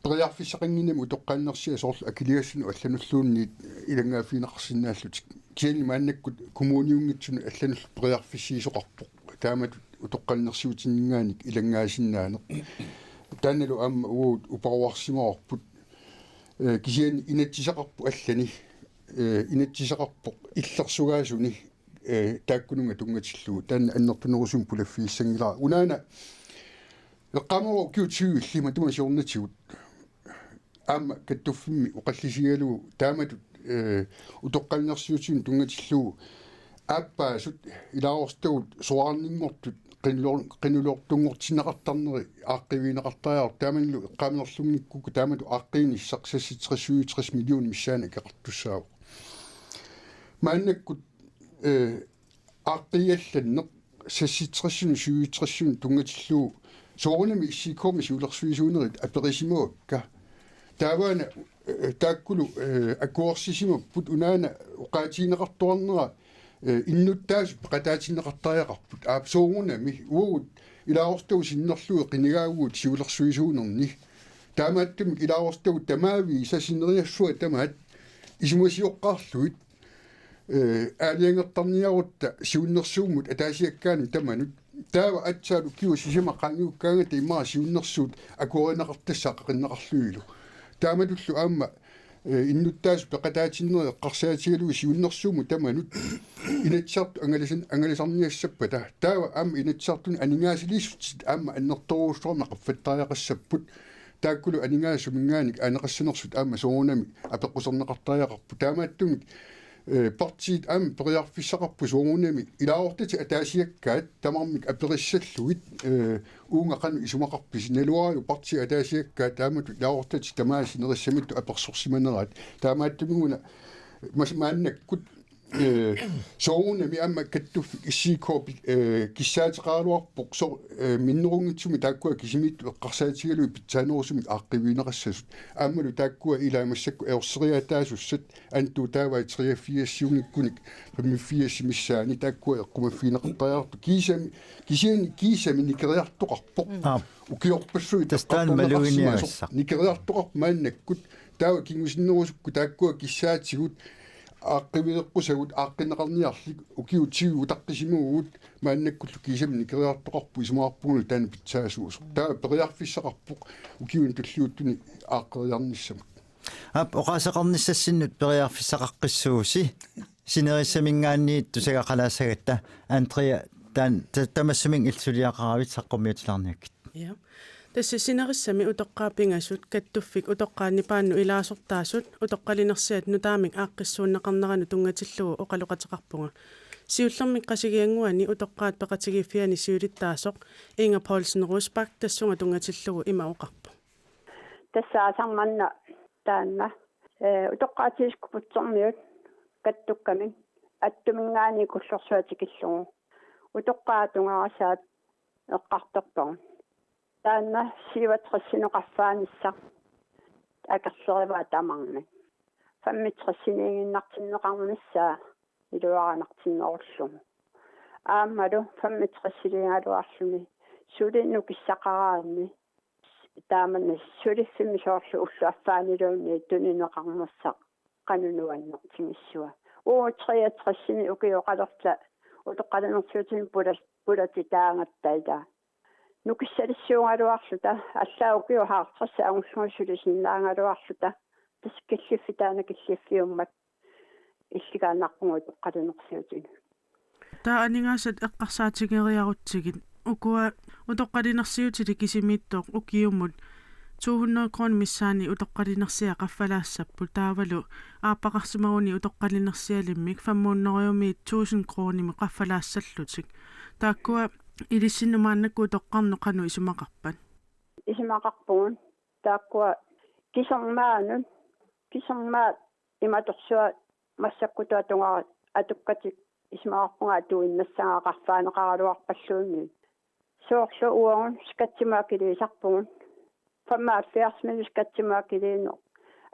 periarfissaqannginnami utoqqalinersiat soorlu akiligassat allanulluunniit ilanngaaffigineqarsinnaallutik. Kisianni maannakkut kommuniunngitsunut allanullu periarfissiisoqarpoq. Taamatut utoqqalinersiutinninngaanniit ilanngaasinnaaneq. Taannalu aamma uagut uparuarsimavarput. Ee, kisianni inatsisaqarpoq allani, ee, inatsisaqarpoq illersugaasuni, ee, taakkununnga tunngatillugu. Taanna annertunerusumik pulaffigissanngilara. Unaana eqqaamavara ukiut tyve-llu matuma siornatigut aamma kattuffimmi oqallisigalugu taamatut, ee, utoqqalinersiutinut tunngatillugu aappaasut ilaasortagut soraarninngortut qinulor-, qinuloortunngortinneqartarneri aaqqiivigineqartariaqarput, taamanilu eqqaamanerlunngikkukku taamatut aaqqiinissaq seksogtres syvogtres millioner missaani akeqartussaavoq. Maannakkut, ee, aaqqiigallanneq seksogtresinut syvogtresinut tunngatillugu soorunami S I K-mi siulersuisuunerit aperisimavakka. Taavaana, ee, taakkulu, ee, akuersisimapput, unaana oqaatigineqartuarnera, ee, innuttaasut peqataatinneqartariaqarput. Aap, soorunami uagut ilaasortagut sinnerlugit qinigaavugut siulersuisuunerni. Taamaattumik ilaasortagut tamaviisa sineriassua tamaat isumasioqqaarlugit, ee, aalajangertarniarutta siunnersuummut ataasiakkaanut tamanut. Taava aatsaat ukiut sisamat qaangiukkaangata immaqa siunnersuut akuerineqartassaat qaqinneqarlugillu. Taamatullu aamma, ee, innuttaasut peqataatinnerit eqqarsaatigalugit siunnersuummut tamanut Inatsisartut angalasan-, angalasarniassappata. Taava aamma Inatsisartuni aningaasaliissutsit aamma annertoorujussuarmik qaffattariaqassapput. Taakkulu aningaasat suminngaanniit aaneqassanersut aamma soorunami apeqquserneqartariaqarput. Taamaattumik, ee, partiit aamma periarfissaqarput soorunami ilaasortatit ataasiakkaat tamarmik aperissallugit, ee, uunga qanoq isumaqarpisi, naluaralu partiit ataasiakkaat taamatut ilaasortatit tamaasa sinerissamittut apersorsimaneraat. Taamaattumik una mas-, maannakkut, ee, soorunami aamma kattuffik S I K-p, ee, kissaateqaraluarpoq so-, ee, minnerunngitsumik taakkua kisimiittut eqqarsaatigalugit pitsaanerusumik aaqqiivigineqassasut. Aammalu taakkua ilaat massakkut ajorseriaataasussat Antu taava treogfirsiunngikkunik femogfirsip missaani taakkua eqqumaffigineqartariaqartut, kiisami, kisianni kiisami nikeriartoqarpoq. Mm. Aap. Ukiorpassuit Tassa taanna eqqartorneqarsimasoq maluginiagassaq. Nikeriartoqarpoq maannakkut, taava kingusinnerusukkut taakkua kissaatigut aaqqivileqqusagut aaqqinneqarniarlik ukiut tyve utaqqisimavagut, maannakkullu kiisami nikeriartoqarpoq, isumaqarpunga taanna pitsaasuusoq. Taava periarfissaqarpoq ukiuni tulliuttuni aaqqeriarnissamut. Aap, oqaaseqarnissassinnut periarfissaqaqqissuusi. Sinerissaminngaanniit tusagaqalaassagatta, Andrea, taanna ta-, tamassuminnga illit suliaqaravit saqqummiutilaarniakkit. Ja. Tassa sinerissami utoqqaat pingasut kattuffik utoqqaat nipaannut ilaasortaasut utoqqalinersiat nutaamik aaqqissuunneqarneranut tunngatillugu oqaloqateqarpunga. Siullermik Qasigiannguani utoqqaat peqatigiiffiani siulittaasoq Inger Poulsen Rosbach tassunga tunngatillugu ima oqarpoq: Tassa aasaq manna taanna, ee, utoqqaat Silisukkup Putsermiut kattukkamik attuminngaanniit Kullorsuaq tikillugu utoqqaat atugarasaat eqqartorpagut. Taanna syvogtresinut qaffaanissaq akerlerivaat tamarmik. Femogtresiniiginnartinneqarnissaa iluarinartinnerullugu. Aammalu femogtresiliigaluarluni suli nukissaqaraanni, taamani suliffimmi soorlu ullut affaanniluunniit tunineqarnersoq qanoq nuannertigissava. Uagut treogtresini ukioqalerluta utoqqalinersiutinik pula-, pulatitaagatta ilaa. Nukissalissuugaluarluta, allaat ukiut halvtreds angullugu sulisinnaagaluarluta, tassa killiffik taanna killiffiummat illigaannarpugut utoqqalinersiutinut. Taava aningaasat eqqarsaatigeriarutsigit, ukua utoqqalinersiutilik kisimiittoq ukiumut to hundrede kroner missaani utoqqalinersiat qaffalaassapput, taavalu aappaqarsimaguni utoqqalinersialimmik fem hundrede tusind kronimik qaffalaassallutik. Taakkua ilissinnut maannakkut utoqqarnut qanoq isumaqarpat? Isumaqarpugut taakkua kisermaanut, kisermaat imatorsuaq massakkutut atugara atukkatik isumaqarpunga atuinnassagaa qaffaaneqaraluarpalluunniit. Soorlu uagut skattimut akiliisarpugut, femoghalvfjerds minut skattimut akiliineq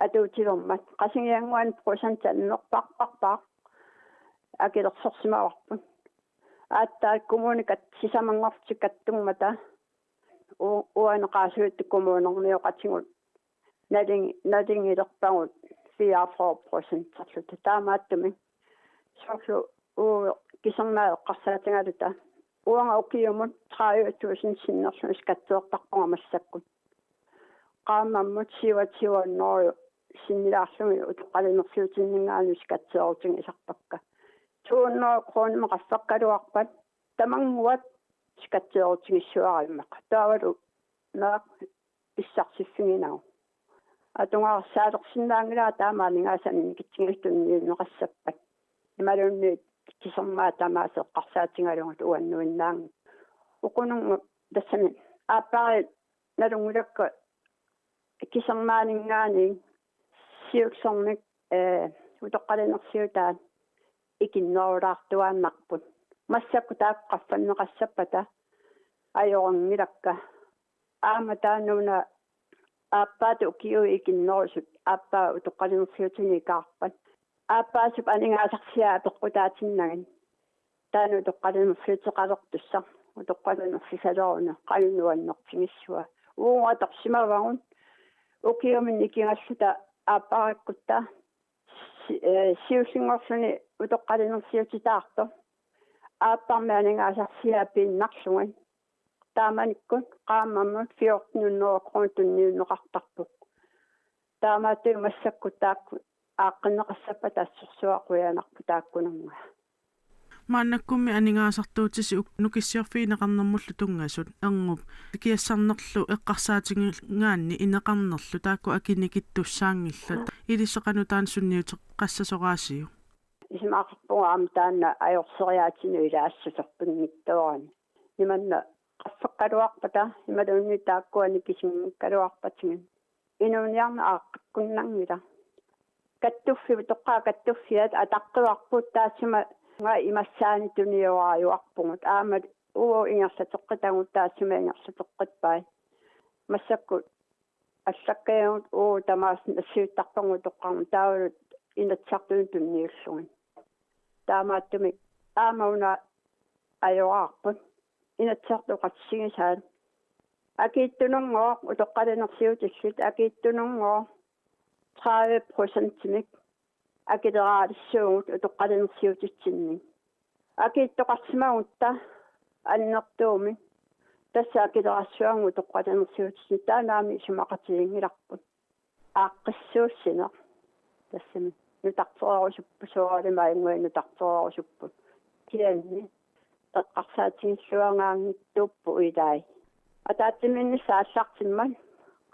atuutilermat, Qasigiannguani procent annerparparpaaq akilersorsimavarput. Aatsaat kommuni kat-, sisamanngorlutik kattummata u-, uani Qaasuitsup Kommunermioqatigut nalin-, nalingilerpagut fireogfyrre procenterluta. Taamaattumik soorlu uagut kisermaat eqqarsaatigaluta uanga ukiumut tredive tusind sinnerlugit skatteertarpunga massakkut. Qaammammut syvogtyve hundrede sinnilaarlugit utoqqalinersiutinninngaanniit skatteerutigisarpakka. To hundrede kronimik qaffakkaluarpat tamannguat skatteerutigissuara immaqa. Taavalu naak pissarsiffiginagit. Atugarassaalersinnaanngilara taama aningaasanik nikitsinngitsut tunniunneqassappat. Imaluunniit kisermaat tamaasa eqqarsaatigalugu uannuinnaanngitsoq. Ukununngooq tassami aappariit nalunngilakka kisermaaninngaanniit siullermik, ee, utoqqalinersiutaat ikinnerulaartuaannarput. Massakkut taakku qaffanneqassappata ajoranngilakka. Aamma taanna una aappaata ukiut ikinnerusut aappaa utoqqalinersiutinik ikaarpat. Aappaasup aningaasarsiaa apeqqutaatinnagit. Taanna utoqqalinersiuteqalertussaq, utoqqalinersisaleruni qanoq nuannertigissava. Uagut atorsimavagut ukiumi nikingassuta aappariikkutta si-, ee, siullinngorluni utoqqalinersiutitaartoq. Aapparmi aningaasarsiaa piinnarlugit. Taamanikkut qaammammut fjorten hundrede kroner tunniunneqartarpoq. Taamaattumik massakkut taakku aaqqinneqassappata assorsuaq qujanarpoq taakkununnga. Maannakkummi aningaasartuutisi uk-, nukissiorfigineqarnermullu tunngasut erngup kiassarnerlu eqqarsaatigigaanni ineqarnerlu taakku akinikittussaanngillat. Ilissi qanoq taanna sunniuteqassasoraasiuk? Isumaqarpunga aamma taanna ajorseriaatinut ilaassuserpinngitsoorani. Imanna qaffakkaluarpata imaluunniit taakkua nikisinngikkaluarpatigit inuuniarneq aaqqikkunnanngilaq. Kattuffiit, utoqqaat kattuffiat ataqqivarput taassuma imassaani tunioraajuarpugut. Aamma uagut ingerlateqqitagut taassuma ingerlateqqippai. Massakkut allakkajagut uagut tamaasa nassiuttarpagut utoqqarnut taavalu Inatsisartunut tunniullugit. Taamaattumik aamma una ajoraarput Inatsisartut oqaatigisaat. Akiitsununngooq utoqqalinersiutillit, akiitsununngooq tredive procentimik akileraalersuugut utoqqalinersiutitsinnik. Akiittoqarsimagutta annertuumik tassa akileraalersuugut utoqqalinersiutitsinnik, taanna aamma isumaqatiginngilarput. Aaqqissuussineq. Tassami nutartererusupput, soorlu aamma ajunngui nutartererusupput. Kisianni eqqarsaatigilluaraanngitsuupput ilai. Ataatsimiinnissaq aallartimmat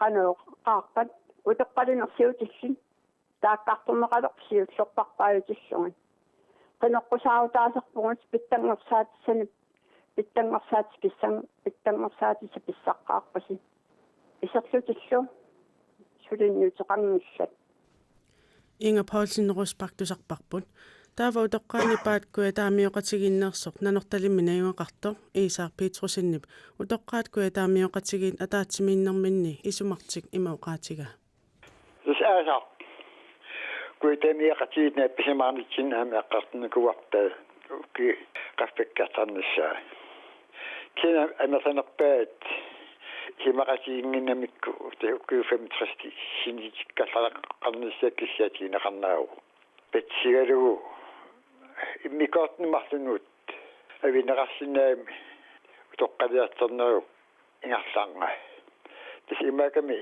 qanoq eqqaarpat, utoqqalinersiutillit taakkartorneqalerput siullerpaajutillugit. Qineqqusaarutaasarpugut, pitsanngorsaatissani, pitsanngorsaatissat pissan-, pitsanngorsaatissat pissaqqaarpasi. Iserlutillu sulinniuteqanngillat. Inger Poulsen Rosbach tusarparput. Taava utoqqaat nipaat Kujataamioqatigiinneersoq Nanortalimmi najugaqartoq Isak Petrussenip utoqqaat Kujataamioqatigiit ataatsimiinnerminni isumartik ima oqaatigaa. Tassa aasaq Kujataamioqatigiit naapisimaarnitsinni aamma eqqartornikuuarput ukiut qaffakkiartarnissaat. Kisianni amerlanerpaat isumaqatiginnginnamikku, tassa ukiut femogtres sinnitikkallarneqarnissaat kissaatigineqarnikuuvoq. Patsisigalugu immikkoortuni marlunut avinneqarsinnaammat utoqqaliartornerup ingerlaannaq. Tassa imaakkami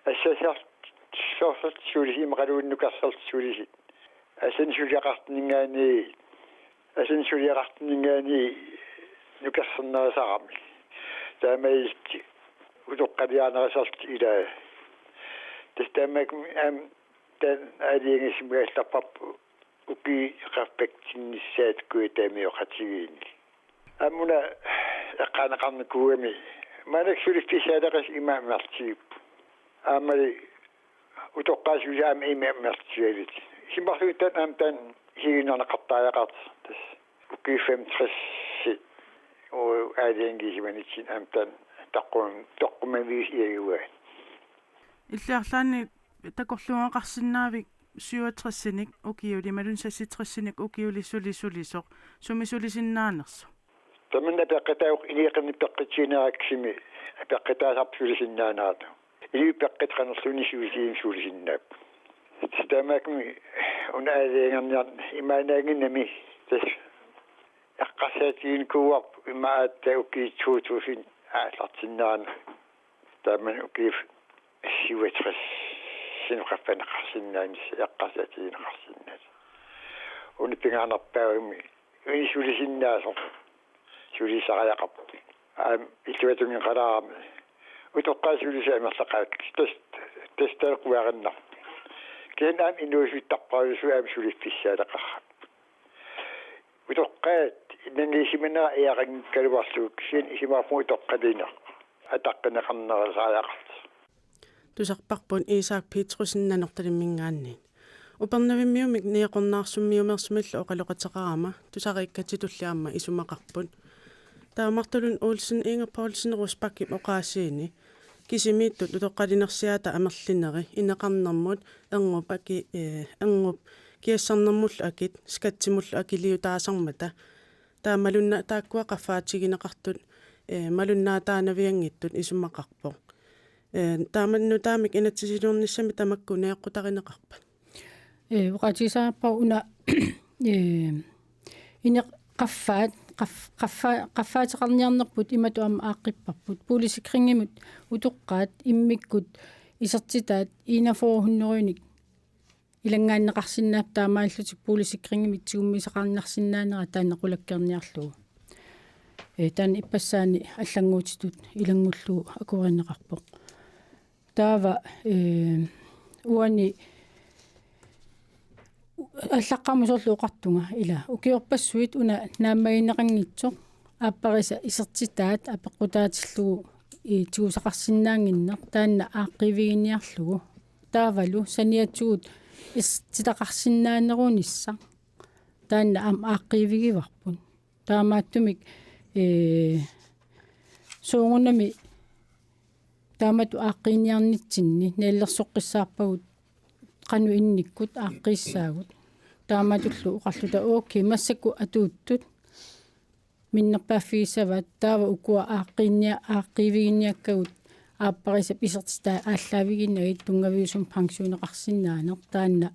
assassartorlutik sulisut imaluunniit nukersorlutik sulisut. Assanik suliaqartunninngaanniit, assanik suliaqartunninngaanniit nukersornerusaramik. Taamaalillutik utoqqaliarnerusorlutik ilaat. Tassa taamaakkami aamma taanna aalajangiisimagaluarparput ukiut qaffakkiartarnissaat Kujataamioqatigiinni. Aamma una eqqaaneqarnikuugami maannakkut suliffissaaleqisut ima amerlatigipput. Aammali utoqqaat sulisut aamma ima amerlatigalugit. Isumaqarluni taanna aamma taanna isiginnaarneqartariaqartoq tassa. Ukiut femogtres u-, aalajangiisimanitsinni aamma taanna toqqum-, toqqumaviusoq ilagivaat. Illit arlaannik takorluugaqarsinnaavit syvogtresinik ukiulik imaluunniit seksogtresinik ukiulik suli sulisoq, sumi sulisinnaanersoq? Tamanna apeqqutaavoq inuit qanoq peqqutigineraat, kisimi apeqqutaasarpoq sulisinnaanerata. Inuit peqqutaat qanorluunniit sulisui-, sulisinnaapput. Taamaakkami una aalajangerniarneq imaannaannginnami tassa eqqarsaatiginikuuarput ima aatsaat ukiut to tusind aallartinneranni. Taamani ukiut syvogtresinik qaffanneqarsinnaanissaq eqqarsaatigineqarsinnaasut. Una pingaarnerpaamik una sulisisinnaasoq sulisariaqarpoq. Aamma illuatungaqalaarami utoqqaat sulisut amerlaqaat, tassa, tassa taanna quiarinnarpoq. Kisianni aamma inuusuttarpassuit aamma suliffissaaleqarput. Utoqqaat nangiisimanera iaqanngikkaluarlugu kisianni isumaqarpunga utoqqalineq ataqqineqarnerusariaqartoq. Tusarparput Isak Petrussenip Nanortalimminngaanniit. Upernavimmiumik Niaqornaarsummiumeersumillu oqaloqateqarama tusariikkatsitulli aamma isumaqarput. Taava Martha Lund Olsen Inger Poulsen Rosbachip oqaasiini kisimiittut utoqqalinersiaata amerlineri ineqarnermut erngup aki-, eh, erngup kiassarnermullu akit skattimullu akiliutaasarmata. Taava malunna-, taakkua qaffaatigineqartut, eh, malunnaataanavianngitsut isumaqarpoq. Eh, taama nutaamik inatsisiliornissami tamakku najoqqutarineqarpat? Eh, oqaatigisarpara una, eh, ineq-, qaffaat, qaf-, qaffa-, qaffaateqarniarnerput imatut aamma aaqqipparput. Boligsikringimut utoqqaat immikkut isertitaat enogfyrre hundredenik ilanngaanneqarsinnaapput, taamaalillutik boligsikringimik tigummisaqarnarsinnaanera taanna qulakkeerniarlugu. Eh, taanna ippassaani allannguutitut ilanngullugu akuerineqarpoq. Taava, eh, uani allaqqamut soorlu oqartunga ila ukiorpassuit una naammagineqanngitsoq aapparisa isertitaat apeqqutaatillugu, eh, tigusaqarsinnaannginneq taanna aaqqiiviginiarlugu. Taavalu saniatigut isertitaqarsinnaanerunissaq taanna aamma aaqqiivigivarput. Taamaattumik, eh, soorunami taamatut aaqqiiniarnitsinni nalilersoqqissaarpagut qanoq innikkut aaqqiissaagut. Taamatullu oqarluta: Okay, massakkut atuuttut minnerpaaffigissavaat, taava ukua aaqqiinnia-, aaqqiiviginiakkagut aapparisap isertitai aallaaviginagit tunngaviusumik pensioneqarsinnaaneq taanna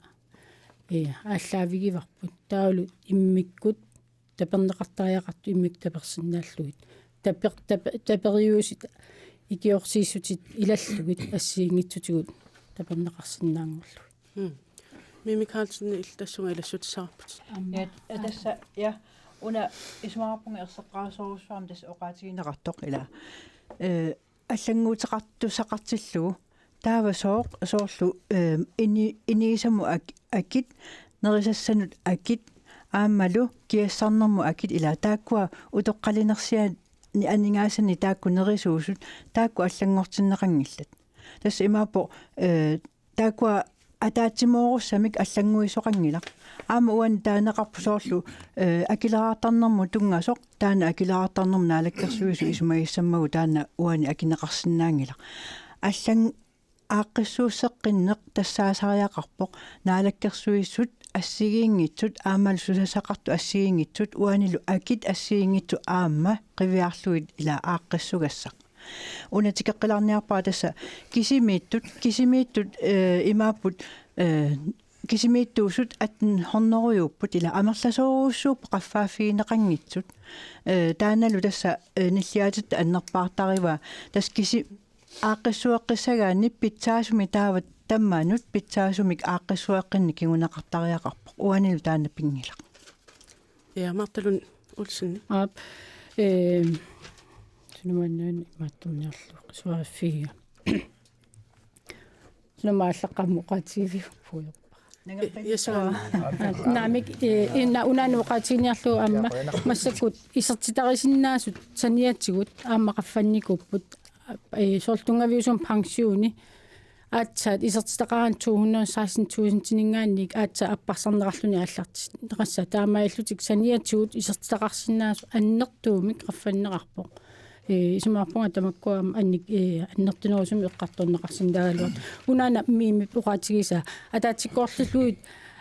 ee, aallaavigivarput. Taavalu immikkut taperneqartariaqartut immikkut tapersinnaallugit. Taper-, taper-, taperiuusit ikiorsiissutit ilallugit assigiinngitsutigut taperneqarsinnaanngorlugit. Mm. Mimi Karlsen, illit tassunga ilassutissaqarputit. Aamma. Ja, ja, tassa, ja, una isumaqarpunga erseqqarisorujussuarmik tassa oqaatigineqartoq ila. Eh, allannguuteqartussaqartillugu. Taava sooq, soorlu, eh, ini-, inigisamut ak-, akit, nerisassanut akit, aammalu kiassarnermut akit ila taakkua utoqqalinersiani aningaasanik taakku nerisuusut, taakku allanngortinneqanngillat. Tassa imaappoq, eh, taakkua ataatsimoorussamik allannguisoqanngilaq. Aamma uani taaneqarpoq soorlu, eh, akileraartarnermut tunngasoq, taanna akileraartarnermut naalakkersuisut isumagissammagu taanna uani akineqarsinnaanngilaq. Allan-, aaqqissuusseqqinneq tassaasariaqarpoq naalakkersuisut assigiinngitsut aammalu susassaqartut assigiinngitsut uanilu akit assigiinngitsut aamma qiviarlugit ila aaqqissugassaq. Una tikeqqilaarniarpara tassa kisimiittut, kisimiittut, eh, imaapput, eh, kisimiittuusut atten hundredejuupput ila amerlasoorujussuupput qaffaaffigineqanngitsut. Eh, taannalu tassa, eh, nilliaatitta annerpaartarivaa. Tassa kisi-, aaqqissueqqissagaanni pitsaasumik taava tammanut pitsaasumik aaqqissueqqinneq kinguneqartariaqarpoq. Uanilu taanna pinngilaq. Ja, Martha Lund Olsen. Aap, eh, sunumannaani imaattorniarlugu suariffigia. Sunamaallaqqammu oqaatigiviuk puiorpa. Yes, ma'am. Naamik, eh, ina unaanu oqaatiginiarlugu aamma massakkut isertitarisinnaasut saniatigut aamma qaffannikuupput, eh, soorlu tunngaviusumik pensioni aatsaat isertitaqaraanni to hundrede og seksten tusindininngaanniit aatsaat apparsarneqarluni aallartinneqassaaq taamaalillutik saniatigut isertitaqarsinnaasut annertuumik qaffanneqarpoq. Eh, isumaqarpunga tamakkua aamma annik-, eh, annertunerusumik eqqartorneqarsinnaagaluarput. Unaana Mimip oqaatigisaa ataatsikkoorlugit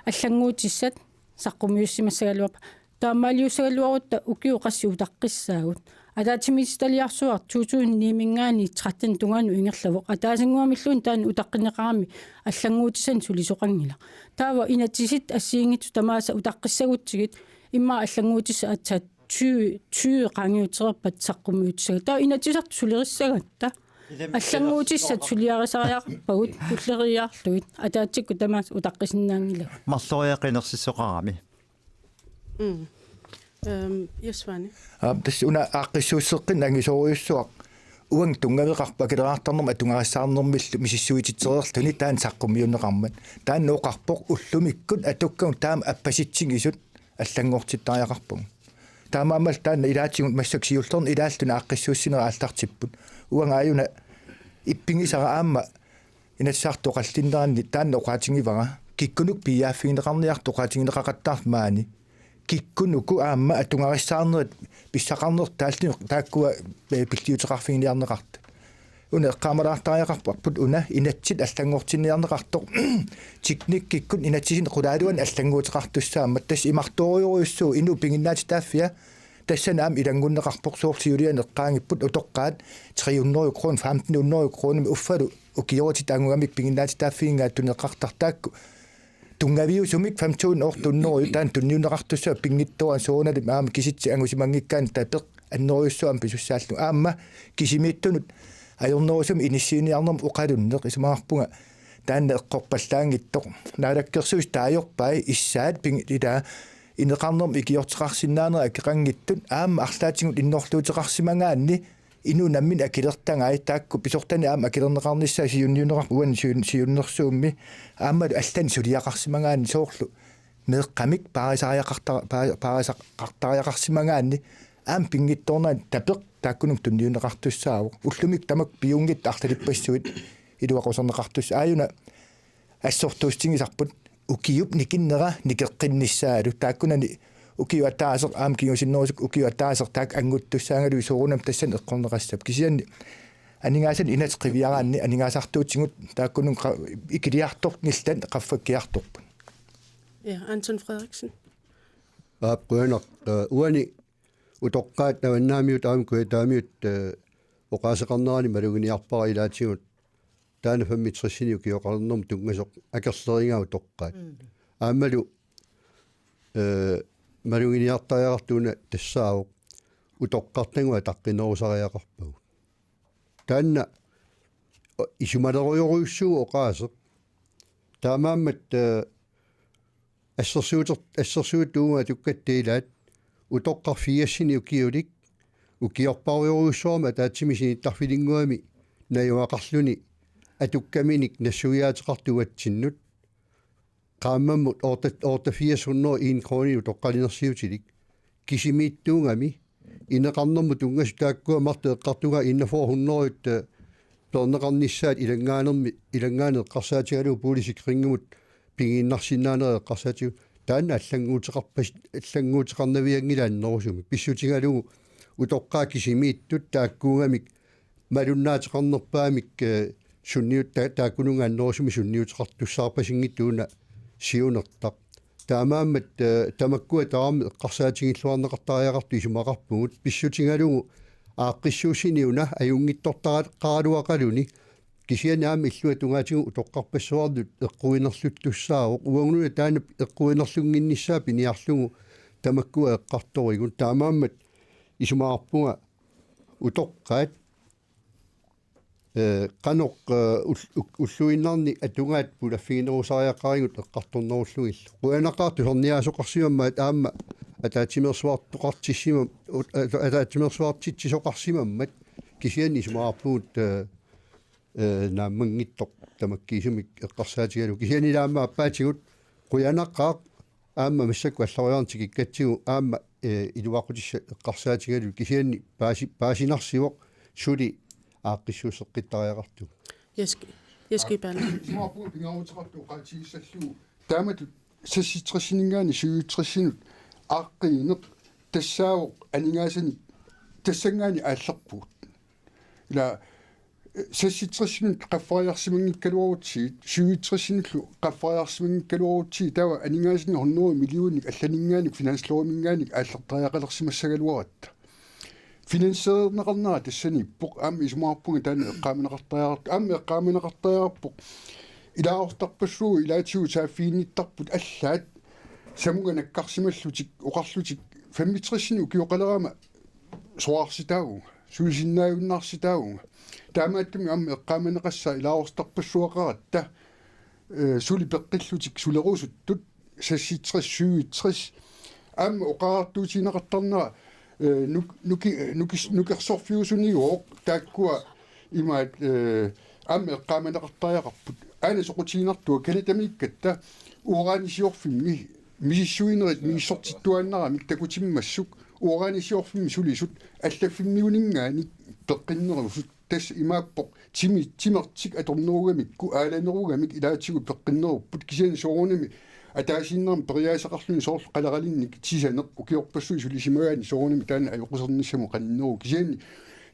allannguutissat saqqummiussimassagaluarput. Taamaaliussagaluarutta ukiut qassit utaqqissaagut. Ataatsimiititaliarsuaq to tusind ni-minngaanniit tretten tungaanut ingerlavoq. Ataasinnguamilluunniit taanna utaqqinneqarami allannguutissanik sulisoqanngilaq. Taava inatsisit assigiinngitsut tamaasa utaqqissagutsigit immaqa allannguutissat aatsaat tyve, tyve qaangiutereerpata saqqummiutissagatta. Taava inatsisartut sulerissagatta. Allannguutissat suliarisariaqarpagut ulleriiaarlugit. Ataatsikkut tamaasa utaqqisinnaanngilagut. Marloriaqinersisoqarami. Mm. Øhm, yes, Svane. Aap, tassa una aaqqissuusseqqinneq angisoorujussuaq. Uanga tunngaveqarpoq akileraartarnermut atugarissaarnermillu misissuititsereerluni taanna saqqummiunneqarmat. Taanna oqarpoq ullumikkut atukkagut taama appasitsigisut allanngortittariaqarpagut. Taamaammallu taanna ilaatigut massakkut siullerni ilaalluni aaqqissuussinerit aallartipput. Uanga aajuna ippigisara aamma Inatsisartut oqallinneranni taanna oqaatigivara. Kikkunuku piiaaffigineqarniartut oqaatigineqaqattaartut maani. Kikkunuku aamma atugarissaarnerit pissaqarnertut taalluni taakkua, eh, pilliuteqarfiginiarneqartut. Una eqqaamalaartariaqarparput una inatsit allanngortinniarneqartoq. Teknikkikkut inatsisinik qulaaluanik allannguuteqartussaammat tassa imartoorujussuuvoq inuup piginnaatitaaffia. Tassani aamma ilanngunneqarpoq soorlu siuliani eqqaagipput utoqqaat tre hundrede kroner, femten hundrede kroner uffalu ukiorutit angugamik piginnaatitaaffiginngaat tunineqartartut taakku. Tunngaviusumik fem tusind otte hundrede taanna tunniunneqartussaavoq pinngitsoorani soorunalimi aamma kisitsit angusimanngikkaanni tapeq annerujussuaq aamma pisussaalluni. Aamma kisimiittunut ajornerusumik inissiiniarnermut oqalunneq isumaqarpunga taanna eqqorpallaanngitsoq. Naalakkersuisut taajorpai issaat ping-, ilaa ineqarnermut ikiorteqarsinnaanerat akeqanngitsut aamma arlaatigut innorluuteqarsimagaanni inuup nammineq akilertagai taakku pisortani aamma akilerneqarnissaat siunniunneqarpoq uani siun-, siunnersuummi aammalu allanik suliaqarsimagaanni soorlu meeqqamik paarisariaqarta-, paa-, paarisaqartariaqarsimagaanni aamma pinngitsoornani tapeq taakkununnga tunniunneqartussaavoq. Ullumikkut tamakku piunngitsut arlalippassuit iluaquserneqartussaapput. Aajuna assortuussutigisarput ukiup nikinnera nikeqqinnissaalu. Taakkunani ukiup ataaseq aamma kingusinnerusukkut ukiup ataaseq taakku annguttussaagaluit soorunami tassani eqqorneqassapput. Kisianni aningaasanik inatsit qiviaraanni aningaasartuutigut taakkununnga qa-, ikiliartorngillat qaffakkiartorput. Ja, Anton Frederiksen. Aap, qujanaq, eh, uani utoqqaat Avannaamiut aamma Kujataamiut, eh, oqaaseqarnerani maluginiarpara ilaatigut taanna femogtresini ukioqalernermut tunngasoq akerlerigaa utoqqaat. Mm. Aammalu, eh, maluginiartariaqartuuna tassaavoq utoqqartagut ataqqinnerusariaqarpagut. Taanna isumalerujorujussuuvoq oqaaseq. Taamaammat, eh, assersuuter-, assersuutut uagut atukkatta ilaat utoqqaq firsinik ukiulik ukiorparujorujussuarmik ataatsimik sinittarfilinnguami najugaqarluni atukkaminik nassuiaateqartuatsinnut qaammammut otte-, otteogfirs hundrede en kroner utoqqalinersiutilik kisimiittuugami ineqarnermut tunngasut taakkua marluk eqqartugaat enogfyrre hundrede peerneqarnissaat ilanngaanermi ilanngaaneq eqqarsaatigalugu boligsikringimut pigiinnarsinnaanera eqqarsaatigalugu taanna allannguuteqarpas-, allannguuteqarnavianngilaat annerusumik pissutigalugu utoqqaat kisimiittut taakkuugamik malunnaateqarnerpaamik, eh, sunniut-, ta-, taakkununnga annerusumik sunniuteqartussaarpasinngitsoq una siunertaq. Taamaammat, eh, tamakkua tamarmik eqqarsaatigilluarneqartariaqartut isumaqarpugut pissutigalugu aaqqissuussini una ajunngitsortaraluaqaluni kisianni aamma illuatungaatigut utoqqarpassuarnut eqquinerluttussaavoq uagununa taanna eqquinerlunnginnissaa piniarlugu tamakkua eqqartorigut taamaammat isumaqarpunga utoqqaat, eh, qanoq, eh, ul-, uk-, ulluinnarni atugaat pulaffiginerusariaqarigut eqqartornerullugillu. Qujanaqaaq tusarniaasoqarsimammat aamma ataatsimeersuartoqartissimam-, ut-, ata-, ataatsimeersuartitsisoqarsimammat kisianni isumaqarpugut, eh, eh, naammanngitsoq tamakkiisumik eqqarsaatigalugu. Kisianni aamma aappaatigut qujanaqaaq aamma massakkut alloriarneq tikikkatsigu aamma, eh, iluaqutissat eqqarsaatigalugit kisianni paasi-, paasinarsivoq suli aaqqissuusseqqittariaqartugut. Jeski, Jeski Pelle. Isumaqarpunga pingaaruteqartoq oqaatigissallugu. Taamatut seksogtresininngaanniit syvogtresinut aaqqiineq tassaavoq aningaasanik tassanngaanniit aallerpugut. Ila, eh, seksogtresinut qaffariarsimanngikkaluarutsigit, syvogtresinullu qaffariarsimanngikkaluarutsigit, taava aningaasanik hundrede millionik allaninngaanniit finansloviminngaanniit aallertariaqalersimassagaluaratta. Finansiereerneqarnera tassaniippoq, aamma isumaqarpunga taanna eqqaamaneqartariaqartoq, aamma eqqaamaneqartariaqarpoq. Ilaasortarpassuit ilaatigut saaffiginnittarput allaat samunga nakkarsimallutik, oqarlutik femogtresinik ukioqalerama sorarsitaavunga, suisinnaajunnaarsitaavunga. Taamaattumik aamma eqqaamaneqassaaq ilaasortarpassuaqaratta, eh, suli peqqillutik sulerusuttut, seksogtres syvogtres. Aamma oqariartuutigineqartarnera, eh, nuk-, nuki-, nukis-, nukersorfiusunigooq taakkua imaat, eh, aamma eqqaamaneqartariaqarput. Aana soqutiginartua Canadamiikkatta uranisiorfimmi misissuinerit misissortittuaannaramik takutimmassuk uranisiorfimmi sulisut allaffimmiuninngaanniit peqqinnerusut. Tassa imaappoq timi-, timertik atornerugamikku aalanerugamik ilaatigut peqqinnerupput kisianni soorunami ataasiinnarmik periaaseqarluni soorlu qaleralinnik sisaneq ukiorpassuit sulisimagaanni soorunami taanna ajoqusernissamut qaninneruvoq kisianni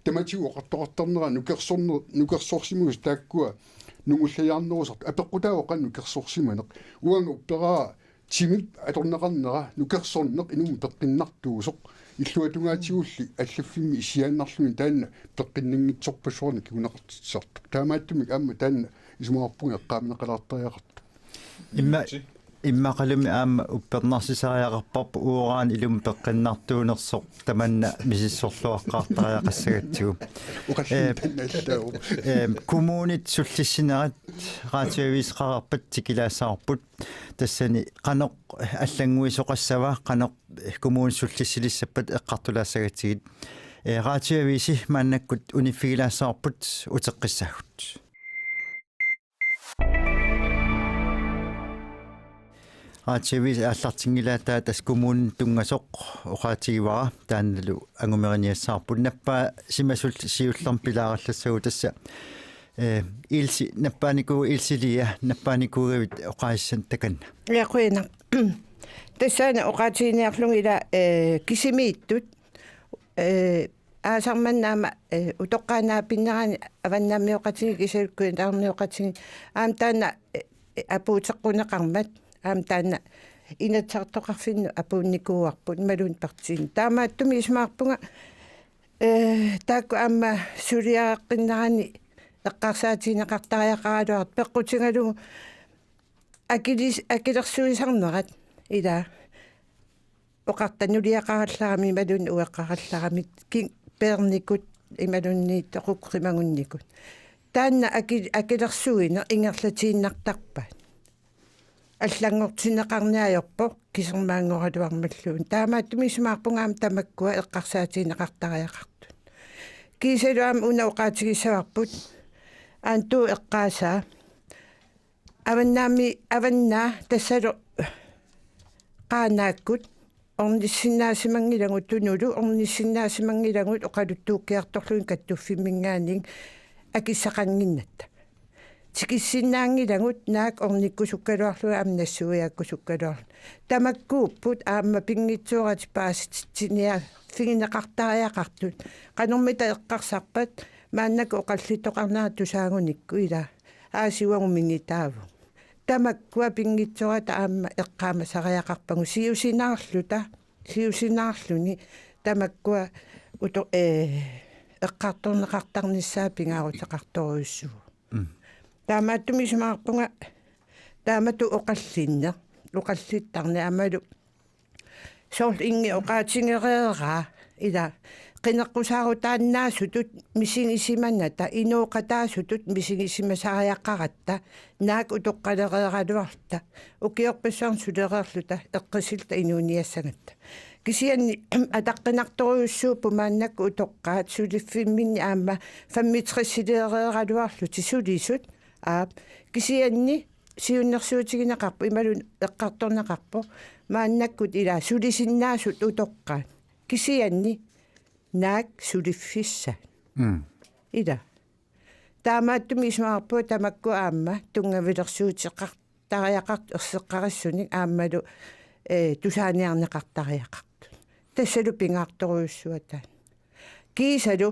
tamatigut oqartoqartarnera nukersorner-, nukersorsimasut taakkua nungullajaarnerusartut apeqqutaavoq qanoq nukersorsimaneq uanga upperaara timip atorneqarnera nukersorneq inummut peqqinnartuusoq illuatungaatigulli allaffimmi issiaannarluni taanna peqqinnanngitsorpassuarnik kinguneqartitsisartoq. Taamaattumik aamma taanna isumaqarpunga eqqaamaneqalaartariaqartoq. Imma-, immaqalumi aamma uppernarsisariaqarparput uran ilummut peqqinnartuunersoq tamanna misissorluaqqaartariaqassagatsigu. Oqallinneq taanna allaavoq. Eh, kommunit sullissinerat Radioaviseqarpat tikilaassavarput. Tassani qanoq allannguisoqassava, qanoq kommunit sullissiliissappat eqqartulaassagatsigit. Eh, Radioavisi maannakkut uniffigilaassavarput uteqqissaagut. Radioavisi aallartinngilaataa tassa kommuninut tunngasoq oqaatigivara taannalu angumeriniassavarput nappaasimasullu siullermik pilaarallassagut tassa. Eh, Ilse nappaanikuugatta, Ilse Lea nappaanikuugavit oqaasissat takanna. Ja, qujanaq. Tassaana oqaatiginiarlunga ila, eh, kisimiittut, eh, aasaq manna aamma, eh, utoqqaat naapinneranni avannaamioqatigiit kisianni kujataarmioqatigiit aamma taanna, eh, apuuteqquneqarmat aamma taanna Inatsisartoqarfinnut apuunnikuuarput imaluunniit partiinut. Taamaattumik isumaqarpunga, eh, taakku aamma suliareqqinneranni eqqarsaatigineqartariaqaraluartut peqqutigalugu akilis-, akilersuisarnerat ila oqarta nuliaqarallarami imaluunniit ueqqarallarami ki-, peernikut imaluunniit toqukku qimagunnikut. Taanna aki-, akilersuineq ingerlatiinnartarpaat. Allanngortinneqarneq ajorpoq kisermaanngoraluarmalluunniit. Taamaattumik isumaqarpunga aamma tamakkua eqqarsaatigineqartariaqartut. Kiisalu aamma una oqaatigissavarput Aantuup eqqaasaa. Avannaami, Avannaa tassalu Qaanaakkut ornissinnaasimanngilagut, Tunulu ornissinnaasimanngilagut oqaluttuukkiartorlugit kattuffimminngaanniit akissaqannginnatta. Tikissinnaanngilagut naak ornikkusukkaluarlugit aamma nassuiaakkusukkaluarlugit. Tamakkuupput aamma pinngitsooratik paasititsiniarfigineqartariaqartut. Qanormita eqqarsarpat maannakkut oqallittoqarnera tusaagunikku ila. Aasiit uagut mingitaavut. Tamakkua pinngitsoorata aamma eqqaamasariaqarpagut siusinaarluta, siusinaarluni tamakkua uto-, ee, eqqartorneqartarnissaa pingaaruteqartorujussuuvoq. Mm. Taamaattumik isumaqarpunga taamatut oqallinneq, oqallittarneq aammalu soorlu Ingi oqaatigereeraa ila qineqqusaarutaannaasutut misigisimanata, inooqataasutut misigisimasariaqaratta, naak utoqqalereeraluarluta, ukiorpassuarni sulereerluta eqqissiluta inuuniassagatta. Kisianni ataqqinartorujussuupput maannakkut utoqqaat suliffimminni aamma femogtresileereeraluarlutik sulisut, aap, kisianni siunnersuutigineqarpoq imaluunniit eqqartorneqarpoq maannakkut ila sulisinnaasut utoqqaat. Kisianni naak suliffissaat. Mm. Ila. Taamaattumik isumaqarpunga tamakku aamma tunngavilersuuteqartariaqartut erseqqarissunik aammalu, ee, tusaaniarneqartariaqartut. Tassalu pingaartorujussuaq taanna. Kiisalu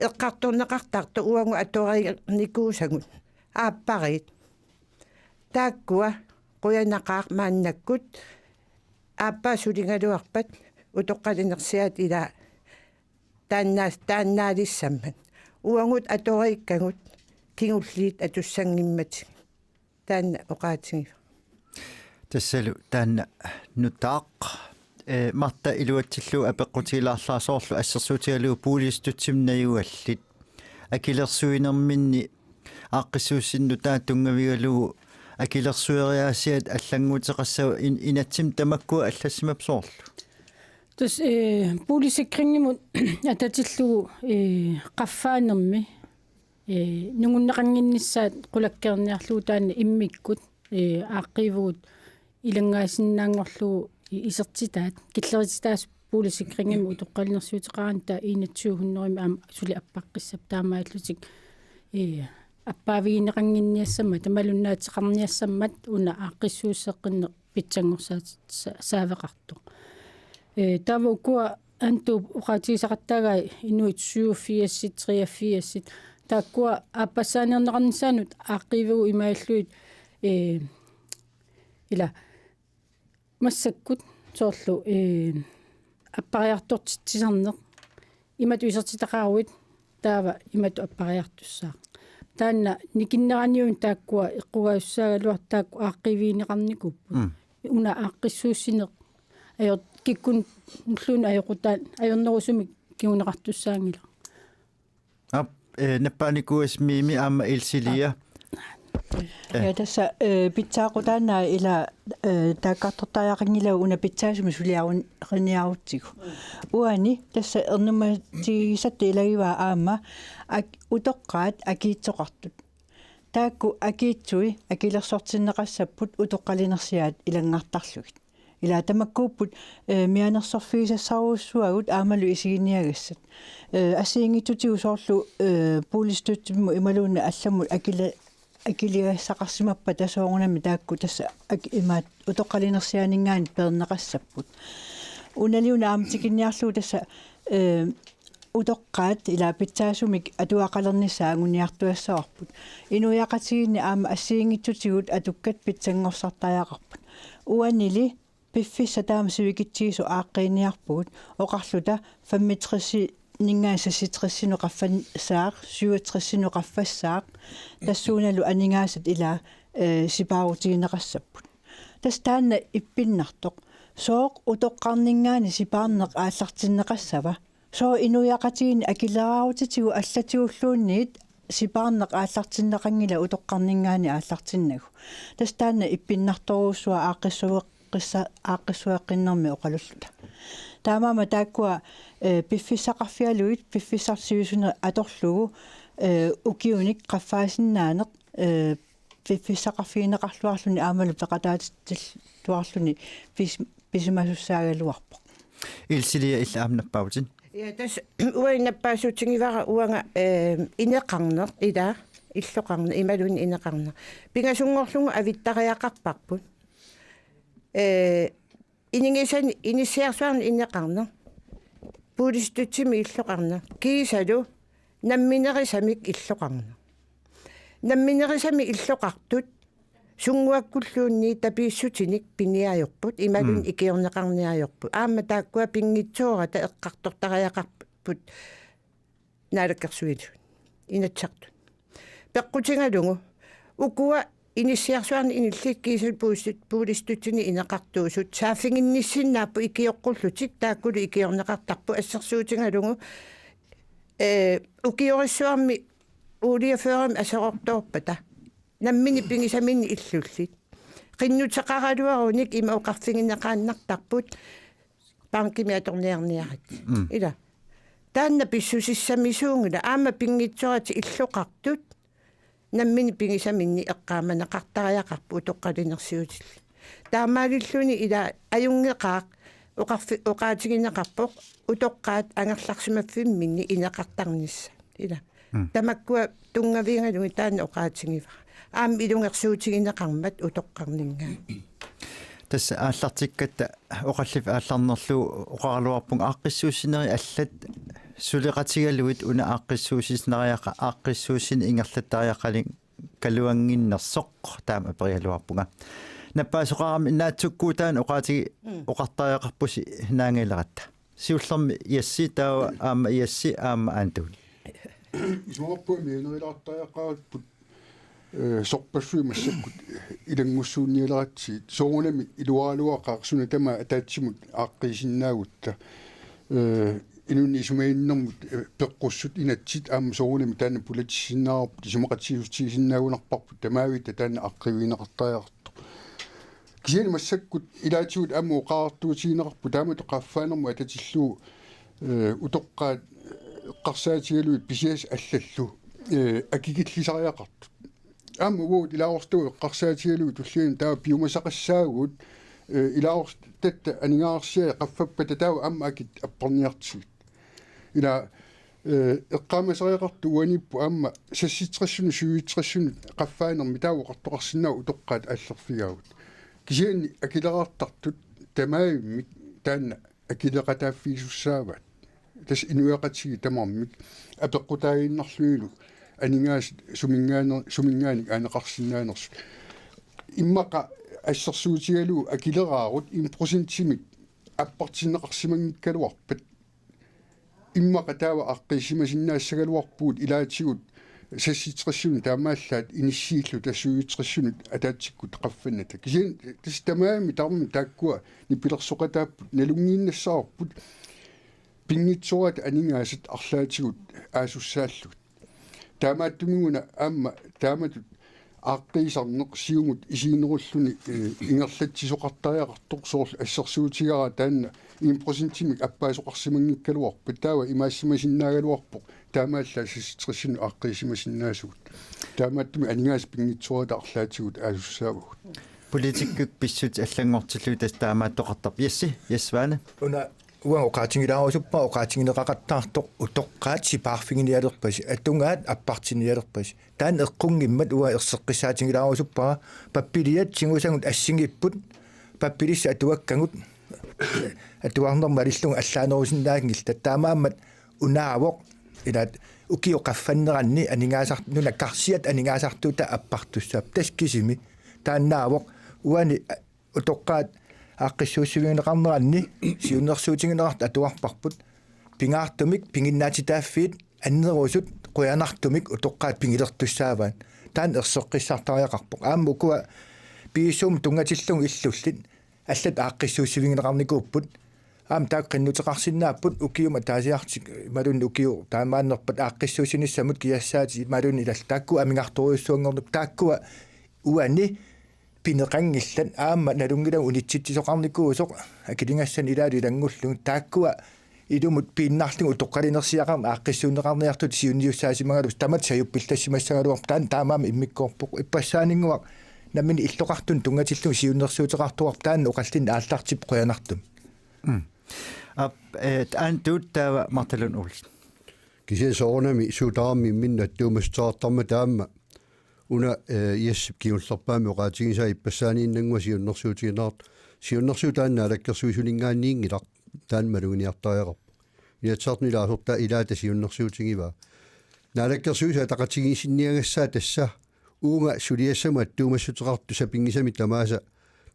eqqartorneqartartoq uagut atoreernikuusagut aappariit. Taakkua qujanaqaaq maannakkut aappaa suligaluarpat utoqqalinersiaat ila taannaas-, taannaalissammat. Uagut atoreerikkagut kingulliit atussanngimmatigik. Taanna oqaatigivoq. Tassalu taanna nutaaq, ee, Martha iluatsillugu apeqqutigilaarlara soorlu assersuutigalugu boligstøttemik najugallit. Akilersuinerminni aaqqissuussineq nutaaq tunngavigalugu akilersueriaasiat allannguuteqassava in-, inatsimmi tamakkua allassimappat soorlu? Tassa, ee, boligsikringimut atatillugu, ee, qaffaanermi ee, nungunneqannginnissaat qulakkeerniarlugu taanna immikkut, ee, aaqqiivugut ilanngaasinnaanngorlugu i-, isertitaat, killerititaasut boligsikringimut utoqqalinersiuteqaraanni taava enogtyve hundrede aamma suli appaqqissapput taamaalillutik, ee, appaavigineqannginniassammat, tamalunnaateqarniassammat una aaqqissuusseqqinneq pitsanngorsaat-, sa-, saaveqartoq. Ee, taava ukua Aantuup oqaatigisaqattaagai inuit syvogfirsit, treogfirsit. Taakkua aappassaaniarneqarnissaannut aaqqiivugut imaallugit, ee, ila massakkut soorlu, ee, appariartortitsisarneq. Imatut isertitaqaruit taava imatut appariartussaaq. Taanna nikinneraniuna taakkua eqqugaassaagaluartut taakku aaqqiivigineqarnikuupput. Mm. Una aaqqissuussineq ajor-, kikkunnulluunniit ajoqutaa-, ajornerusumik kinguneqartussaanngilaq. Aap, ee, nappaanikuuassi Mimi aamma Elsilia. Ee. Ja, tassa, ee, pitsaaqutaannaa ila, ee, taakkartortariaqanngilagut una pitsaasumik suliarun-, -riniarutsigu. Uani tassa ernummatigisatta ilagivaa aamma ak-, utoqqaat akiitsoqartut. Taakku akiitsui akilersortinneqassapput utoqqalinersiaat ilanngartarlugit. Ila tamakkuupput, ee, mianersorfigisassarujussuagut aammalu isiginiagassat. Ee, assigiinngitsutigut soorlu, ee, boligstøttemut imaluunniit allamut akile-, akiligassaqarsimappata soorunami taakku tassa ak-, imaat utoqqalinersiaaninngaanniit peerneqassapput. Unaliuna aamma tikinniarlugu tassa, ee, utoqqaat ila pitsaasumik atugaqalernissaat anguniartuassavarput. Inuiaqatigiinni aamma assigiinngitsutigut atukkat pitsanngorsartariaqarput. Uanili piffissaq taama sivikitsigisoq aaqqiiniarpugut oqarluta femogtresininngaanniit seksogtresinut qaffassaaq, syvogtresinut qaffassaaq, tassuunalu aningaasat ila ee, sipaarutigineqassapput. Tassa taanna ippinnartoq. Sooq utoqqarninngaanniit sipaarneq aallartinneqassava? Sooq inuiaqatigiinni akileraarutitigut allatigulluunniit sipaarneq aallartinneqanngilaq utoqqarninngaanniit aallartinnagu? Tassa taanna ippinnartorujussuaq aaqqissueqqissa-, aaqqissueqqinnermi oqalulluta. Taamaammat taakkua, ee, piffissaqarfigalugit piffissaq sivisuneq atorlugu, ee, ukiunik qaffaasinnaaneq, ee, piffissaqarfigineqarluarluni aammalu peqataatitsilluarluni pis-, pisimasussaagaluarpoq. Ilsilia, illit aamma nappaavutit? Ja, tassa uanga nappaassuutigivara uanga, ee, ineqarneq, ila, illoqarneq, imaluunniit ineqarneq. Pingasunngorlugu avittariaqarparput. Ee, inigisani, inissiarsuarni ineqarneq. Boligstøttemik illoqarneq. Kiisalu namminerisamik illoqarneq. Namminerisamik illoqartut sunnguakkulluunniit tapiissutinik piniarput, imaluunniit Mm. ikiorneqarniarput. Aamma taakkua pinngitsoorata eqqartortariaqarput Naalakkersuisunut, Inatsisartut. Peqqutigalugu ukua inissiarsuarni inillit kiisalu boligstøt-, boligstøttenik ineqartuusut saaffiginnissinnaapput ikioqqullutik, taakkulu ikiorneqartarput, assersuutigalugu, ee, ukiorissuarmi olieførimik aserortoorpata nammineq pigisaminnik illullit. Qinnuteqaraluarunik ima oqarfigineqaannartarput bankimi atorniarniarit. Mm. Ila. Taanna pissusissamisuunngilaq, aamma pinngitsooratik illoqartut nammineq pigisaminnik eqqaamaneqartariaqarput utoqqalinersiutillit. Taamaalilluni ila ajunngeqaaq oqarfi-, oqaatigineqarpoq utoqqaat angerlarsimaffimminni ineqartarnissat. Ila. Mm. Tamakkua tunngavigalugit taanna oqaatigivara. Aamma ilungersuutigineqarmat utoqqarninngaanniit. Tassa aallartikkatta oqalliffik aallarnerlugu oqaraluarpunga aaqqissuussinerit allat suleqatigalugit una aaqqissuussisineriaqa-, aaqqissuussineq ingerlattariaqaluannginnersoq taama aperigaluarpunga. Nappaasoqarami naatsukkuutaani oqaatigi Mm. oqartariaqarpusi naangaleratta. Siullermik Jesse, taava aamma Jesse, aamma Antuuni. Isumaqarpunga mianerilaartariaqarpugut, ee, sorpassuit massakkut ilanngussuunnialeratsigit. Soorunami iluaraluaqaaq suna tamaat ataatsimut aaqqiisinnaagutta. Ee, inunnik isumaginninnermut, ee, peqqussut inatsit aamma soorunami taanna pulatsissinnaavarput, isumaqatigiissutigisinnaagunarparput, tamaavitta taanna aaqqiivigineqartariaqartoq. Kisianni massakkut ilaatigut aamma oqariartuutigineqarpoq taamatut qaffaanermut atatillugu, ee, utoqqaat eqqarsaatigalugit pisiassat allallu, ee, akikillisariaqartut. Aamma uagut ilaasortagut eqqarsaatigalugit tulliani taava piumasaqassaagut, ee, ilaasortatta aningaasarsiai qaffappata taava aamma akit apparniartigit. Ila, ee, eqqaamasariaqartoq uaniippoq aamma seksogtresinut syvogtresinut qaffaanermi taava oqartoqarsinnaavoq utoqqaat aallerfigaagut. Kisianni akileraartartut tamaavimmik taanna akileqataaffigisussaavaat. Tassa inuiaqatigiit tamarmik apeqqutaaginnarlugulu aningaasat suminngaanneer-, suminngaanniit aaneqarsinnaanersut. Immaqa assersuutigalugu akileraarut en procentimik appartinneqarsimanngikkaluarpat. Immaqa taava aaqqiissimasinnaassagaluarpugut ilaatigut seksogtresinut taamaallaat inissiilluta syvogtresinut ataatsikkut qaffannata. Kisianni tassa tamarmik tamarmik taakkua nipilersoqataapput, nalunngiinnassavarput pinngitsoorata aningaasat arlaatigut aasussaallugit. Taamaattumik una aamma taamatut aaqqiisarneq siumut isiginerulluni, ee, ingerlatsisoqartariaqartoq soorlu assersuutigaara taanna en procentimik appaasoqarsimanngikkaluarpat taava imaassimasinnaagaluarpoq taamaallaat seksogtresinut aaqqiissimasinnaasugut. Taamaattumik aningaasat pinngitsoorata arlaatigut aasussaavagut. Politikkikkut pissutsit allanngortillugit tassa taamaattoqartarpoq. Jesse, Jesse Svane. Una uanga oqaatigilaarusuppa-, oqaatigineqaqattaartoq utoqqaat sipaarfiginialerpasi, atugaat appartinialerpasi. Taanna eqqunngimmat uanga erseqqissaatigilaarusuppara, pappiliat tigusagut assigiipput, pappilissat atuakkagut atuarnermut malillugit allaanerusinnaanngillat. Taamaammat unaavoq ilaat ukiut qaffanneranni aningaasart-, nunap karsiata aningaasartuutaa appartussaapput. Tassa kisimi taannaavoq uani utoqqaat aaqqissuussivigineqarneranni siunnersuutigineqartut atuarparput. Pingaartumik piginnaatitaaffiit annerusut qujanartumik utoqqaat pigilertussaavaat. Taanna erseqqissartariaqarpoq. Aamma ukua piviusuummik tunngatillugu illullit allat aaqqissuussivigineqarnikuupput. Aamma taakku qinnuteqarsinnaapput ukiumut ataasiartik imaluunniit ukiut taamaannerpat aaqqissuussinissamut kiassaatit imaluunniit ilal taakku amigartorujussuanngorneq taakkua uani pineqanngillat aamma nalunngilagut unitsitsisoqarnikuusoq akiligassanik ilaalu ilanngullugit taakkua ilumut piinnarlugit utoqqalinersiaqarneq aaqqissuunneqarniartutut siunniussaasimagaluarlutik tamatta sajuppillassimassagaluarpoq taanna taamaammat immikkoorpoq ippassaaninnguaq nammineq illoqartunut tunngatillugu siunnersuuteqartoqarpoq taanna oqallinneq aallartippoq qujanartumik. Mm. Aap, eh, Aantut taava Martha Lund Olsen. Kisianni soorunami suut tamarmik imminnut attuumassuteqartarmata aamma una, eh, Jessip kingullerpaamik oqaatigisaa ippassaaniinnannguaq siunnersuutigineqartoq. Siunnersuut taanna naalakkersuisuninngaanniinngilaq taanna maluginiartariaqarpoq. Inatsisartuni ilaasortaat ilaata siunnersuutigivaa. Naalakkersuisut ataqatigiissinniagassaat tassa uunga suliassamut attuumassuteqartut sapinngisamik tamaasa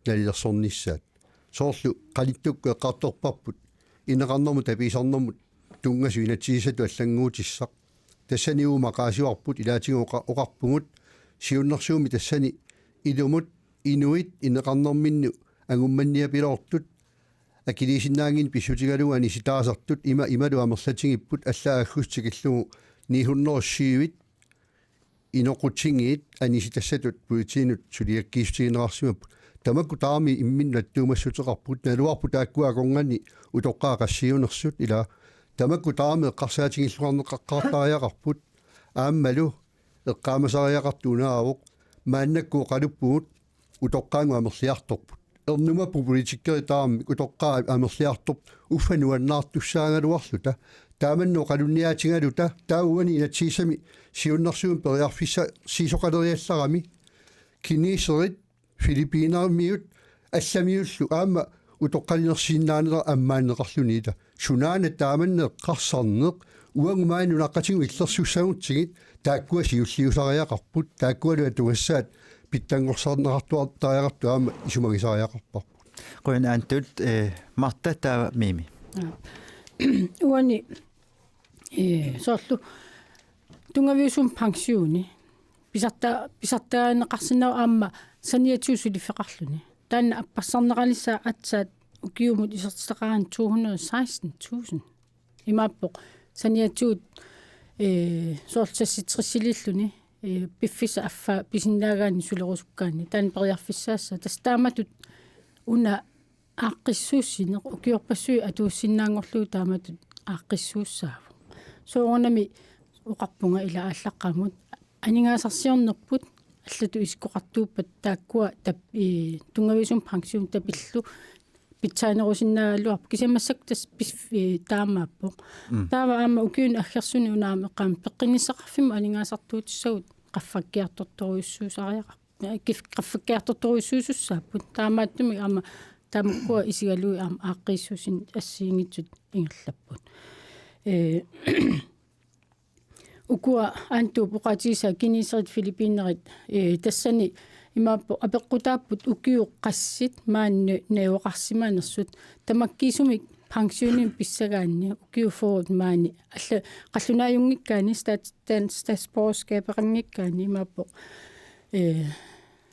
nalilersornissaat. Soorlu qanittukkut eqqartorparput ineqarnermut tapiisarnermut tunngasut inatsisissatut allannguutissaq. Tassani uuma maqaasivarput ilaatigut oqa-, oqarpugut siunnersuummi tassani ilumut inuit ineqarnerminnut angummanniapiloortut akiliisinnaanngitsut pissutigalugu anisitaasartut ima imalu amerlatigipput allaat aggustip tikillugu ni hundrede syvit inoqutigiit anisitassatut politiinut suliakkiissutigineqarsimapput. Tamakku tamarmik imminnut attuumassuteqarput naluarput taakkua akornanni utoqqaat qassiunersut ilaa. Tamakku tamarmik eqqarsaatigilluarneqaqqaartariaqarput aammalu eqqaamasariaqartoq unaavoq maannakkut oqaluppugut utoqqaannguaq amerliartorput. Ernumapput politikkerit tamarmik utoqqaat amerliartorput uffa nuannaartussaagaluarluta. Taamannut oqalunniaatigaluta taava uani inatsisissami siunnersuummik periarfissaarsisoqaleriallarami kineserit, filippinermiut, allamiullu aamma utoqqalinersisinnaanera ammaanneqarluni ilaa. Sunaana taamanna eqqarsarneq uagut maani nunaqqatigut illersussagutsigit taakkua siulliusariaqarput taakkualu atugassaat pitsanngorsarneqartuartariaqartut aamma isumagisariaqarparput. Qujan Aantut, eh, Martha taava Mimi. Aa. Uani, eh, soorlu tunngaviusumik pensioni pisarta-, pisartagaaneqarsinnaavoq aamma saniatigut suliffeqarluni. Taanna appassarneqalissaaq aatsaat ukiumut isertitaqaraanni to hundrede og seksten tusind. Imaappoq saniatigut, eh, soorlu seksogtresiliilluni, eh, piffissap affaa pisinnaagaanni sulerusukkaanni. Taanna periarfissaassaaq. Tassa taamatut una aaqqissuussineq ukiorpassuit atuussinnaanngorlugu taamatut aaqqissuussaavoq. Soorunami oqarpunga ilaa aallaqqaammut aningaasarsiornerput allatut isikkoqartuuppat taakkua tap-, ii, tunngaviusumik pension tapillu pitsaanerusinnaagaluarpoq kisianni massakkut tassa pis-, ii, taamaappoq. Mm. Taava aamma ukiuni aggersuni una aamma eqqaamma peqqinnissaqarfimmut aningaasartuutissagut qaffakkiartortorujussuusariaqarput. Kif-, qaffakkiartortorujussuusussaapput. Taamaattumik aamma tamakkua isigalugit aamma aaqqiissuussineq assigiinngitsut ingerlapput. Ee, ukua Aantut oqaatigisaa kineserit filippinerit, ee, tassani imaappoq apeqqutaapput ukiut qassit maani najugaqarsimanersut tamakkiisumik pensionimik pissagaanni ukiut fyrret maani alla qallunaajunngikkaanni stat-, dansk statsborgerskabeqanngikkaanni imaappoq, ee,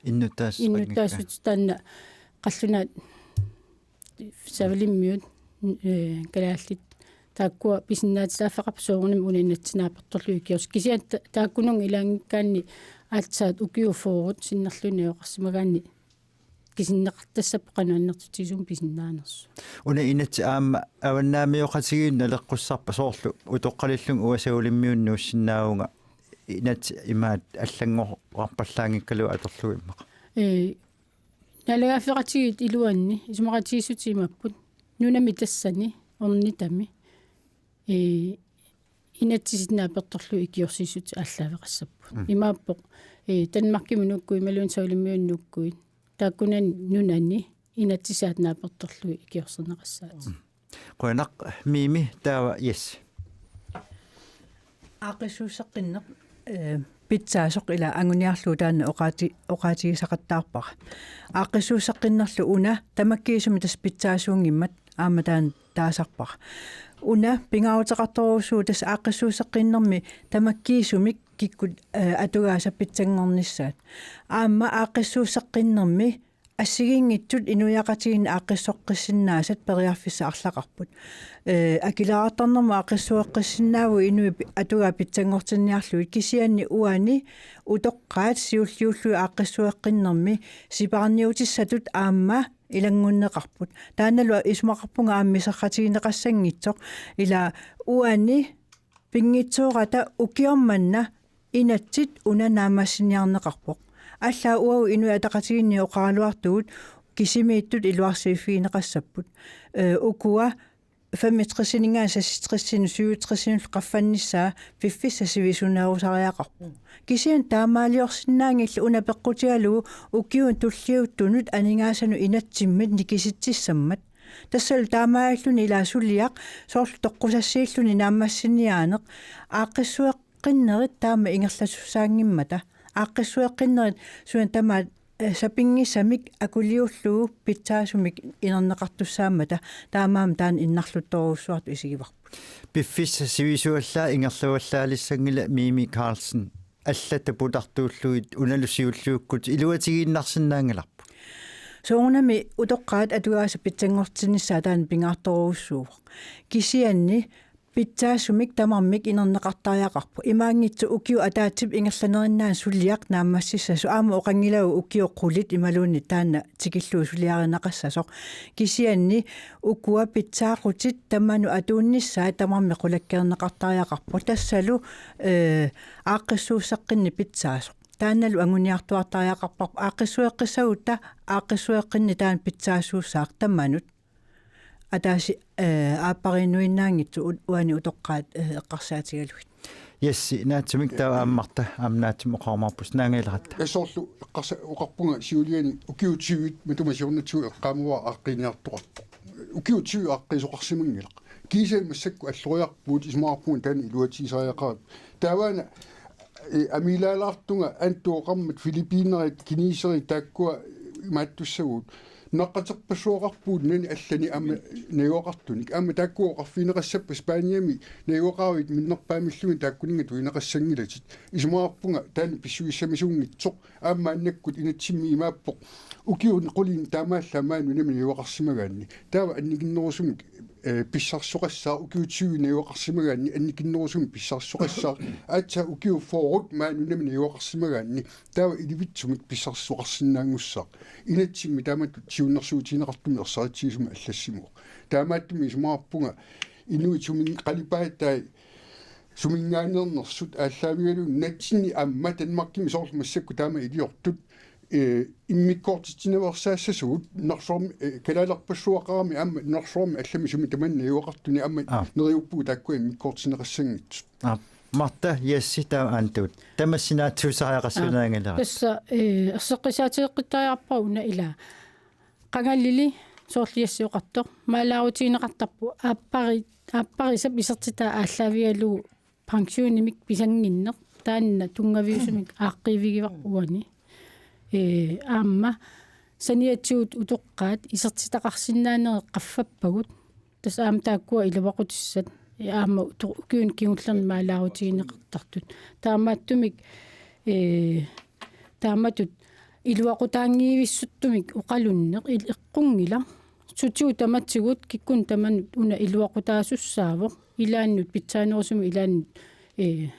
innuttaasut innuttaasut taanna qallunaat Savalimmiut, ee, kalaallit taakkua pisinnaatitaaffeqarput soorunami una inatsit naapertorlugit ikiors-. Kisianni ta-, taakkununnga ilaanngikkaanni aatsaat ukiut fyrret sinnerlugit najugaqarsimagaanni kisinneqartassapput qanoq annertutigisumik pisinnaanersut. Una inatsit aamma avannaamioqatigiinnut naleqqussarpat soorlu utoqqalillunga uanga Savalimmiunut nuussinnaavunga inatsit imaat allanngorarpallaanngikkaluaq atorlugu immaqa. Ee, naalagaaffeqatigiit iluanni isumaqatigiissutit imapput nunami tassani ornitami, ee, inatsisit naapertorlugit ikiorsiissutit aallaaveqassapput. Mm. Imaappoq, ee, Danmarkimut nuukkuit imaluunniit Savalimmiunut nuukkuit. Taakkunani nunani inatsisaat naapertorlugit ikiorserneqassaatit. Mm. Qujanaq Mimi taava Jess. Aaqqissuusseqqinneq, ee, pitsaasoq ilaa anguniarlugu taanna oqaati-, oqaatigisaqattaarpara. Aaqqissuusseqqinnerlu una tamakkiisumik tassa pitsaasuunngimmat aamma taanna taasarpara. Una pingaaruteqartorujussuuvoq tassa aaqqissuusseqqinnermi tamakkiisumik kikkut, eh, atugaasa pitsanngornissaat. Aamma aaqqissuusseqqinnermi assigiinngitsut inuiaqatigiinni aaqqissoqqissinnaasat periarfissat arlaqarput. Eh, akileraartarnermut aaqqissueqqissinnaavugut inuit pi-, atugaat pitsanngortinniarlugit, kisianni uani utoqqaat siulliullugit aaqqissueqqinnermi sipaarniutissatut aamma ilanngunneqarput. Taannalu isumaqarpunga aamma isertitserineqassanngitsoq, ila uani pinngitsoorata ukioq manna inatsit una naammassiniarneqarpoq. Allaat uagut Inuit Ataqatigiinni oqaraluartugut kisimiittut iluarsiffigineqassapput. Eh, ukua femogtresininngaanniit seksogtresinut syvogtresinullu qaffannissaa piffissaq sivisunerusariaqarpoq. Kisianni taamaaliorsinnaanngillat una peqqutigalugu ukiuni tulliuttunut aningaasanut inatsimmit nikisitsissammat. Tassalu taamaalilluni ila suliaq soorlu toqqusassiilluni naammassiniaaneq, aaqqissueqqinnerit taama ingerlasussaanngimmata. Aaqqissueqqinnerit suna tamaat, eh, sapinngisamik akuliullugu pitsaasumik inerneqartussaammata, taamaammat taanna innarluttorujussuartut isigivarput. Piffissaq sivisuallaaq ingerlavallaalissanngilaq, Mimi Karlsen. Allat takutartuullugit unalu siulliukkut iluatigiinnarsinnaanngilarput. Soorunami utoqqaat atugaasa pitsanngortinnissaat taanna pingaartorujussuuvoq. Kisianni pitsaasumik tamarmik inerneqartariaqarput. Imaanngitsoq ukiup ataatsip ingerlanerinnaani suliaq naammassissasoq, aamma oqanngilagut ukiut qulit imaluunniit taanna tikillugu suliarineqassasoq. Kisianni ukua pitsaaqutit tamanut atuunnissaat tamarmik qulakkeerneqartariaqarput. Tassalu, eh, aaqqissuusseqqinneq pitsaasoq. Taannalu anguniartuartariaqarparput, aaqqissueqqissagutta aaqqissueqqinneq taanna pitsaasuussaaq tamanut. Ataaseq, eh, aappariinnuinnaanngitsoq u-, uani utoqqaat, eh, eqqarsaatigalugit. Jessi, naatsumik taava aamma Marta, aamma naatsumik oqarumaarpusi, naangajaleratta. Soorlu eqqarsa-, oqarpunga siuliani ukiut tyve matuma siornatigut eqqaamavara aaqqiiniartoqarpoq. Ukiut tyve aaqqiisoqarsimanngilaq. Kiisalu massakkut alloriarpugut, isumaqarpunga taanna iluatigisariaqarpoq. Taavaana, eh, amiilaalaartunga antuoqarmat filippiinerit, kineserit taakkua imaattussaagut. Naqqaterpassuaqarpugut nani allani aamma najugaqartunik. Aamma taakku oqarfigineqassappat Spaniami najugaqaruit minnerpaamilluunniit taakkuninnga tunineqassanngilatit. Isumaqarpunga taanna pissusissamisuunngitsoq. Aamma maannakkut inatsimmi imaappoq ukiuni quliini taamaallaat maani nunami najugaqarsimagaanni. Taava annikinnerusumik, eh, pissarsisoqassaaq, ukiut tyve najugaqarsimagaanni annikinnerusumik pissarsisoqassaaq. Aatsaat ukiut fyrre maani nunami najugaqarsimagaanni. Taava ilivitsumik pissarsisoqarsinnaanngussaaq. Inatsimmi taamatut siunnersuutigineqartumik ersaritsigisumik allassimavoq. Taamaattumik isumaqarpunga inuit sumin qalipaatai suminngaanneersut aallaavigalugu nunatsinni aamma Danmarkimi soorlu massakkut taama iliortut, eh, immikkoortitsinaveersaassasugut nunarsuarmi, eh, kalaalerpassuaqarami aamma nunarsuarmi allami sumi tamanna najugaqartuni aamma Aa. Neriuppugut taakkua immikkoortinneqassanngitsut. Aa, Marta, Jessi, taava Aantut. Tamassi naatsuussariaqarsiunaanngilera. Aa, tassa, eh, erseqqisaateeqqitariaqarpara una ila. Qangalili soorlu Jessi oqartoq. Maalaarutigineqartarpoq aappari-, aapparisap isertitaa aallaavigalugu pensionimik pisannginneq. Taanna tunngaviusumik aaqqiivigivarput uani. Eh, aamma saniatigut utoqqaat isertitaqarsinnaanerit qaffappagut. Tassa aamma taakkua iluaqutissat, eh, aamma uto-, ukiuni kingullerni maalaarutigineqartartut. Taamaattumik, eh, taamatut iluaqutaanngivissuttumik oqalunneq il-, eqqunngilaq. Sutigut tamatigut kikkunnut tamanut una iluaqutaasussaavoq. Ilaannut pitsaanerusumik ilaannut, eh,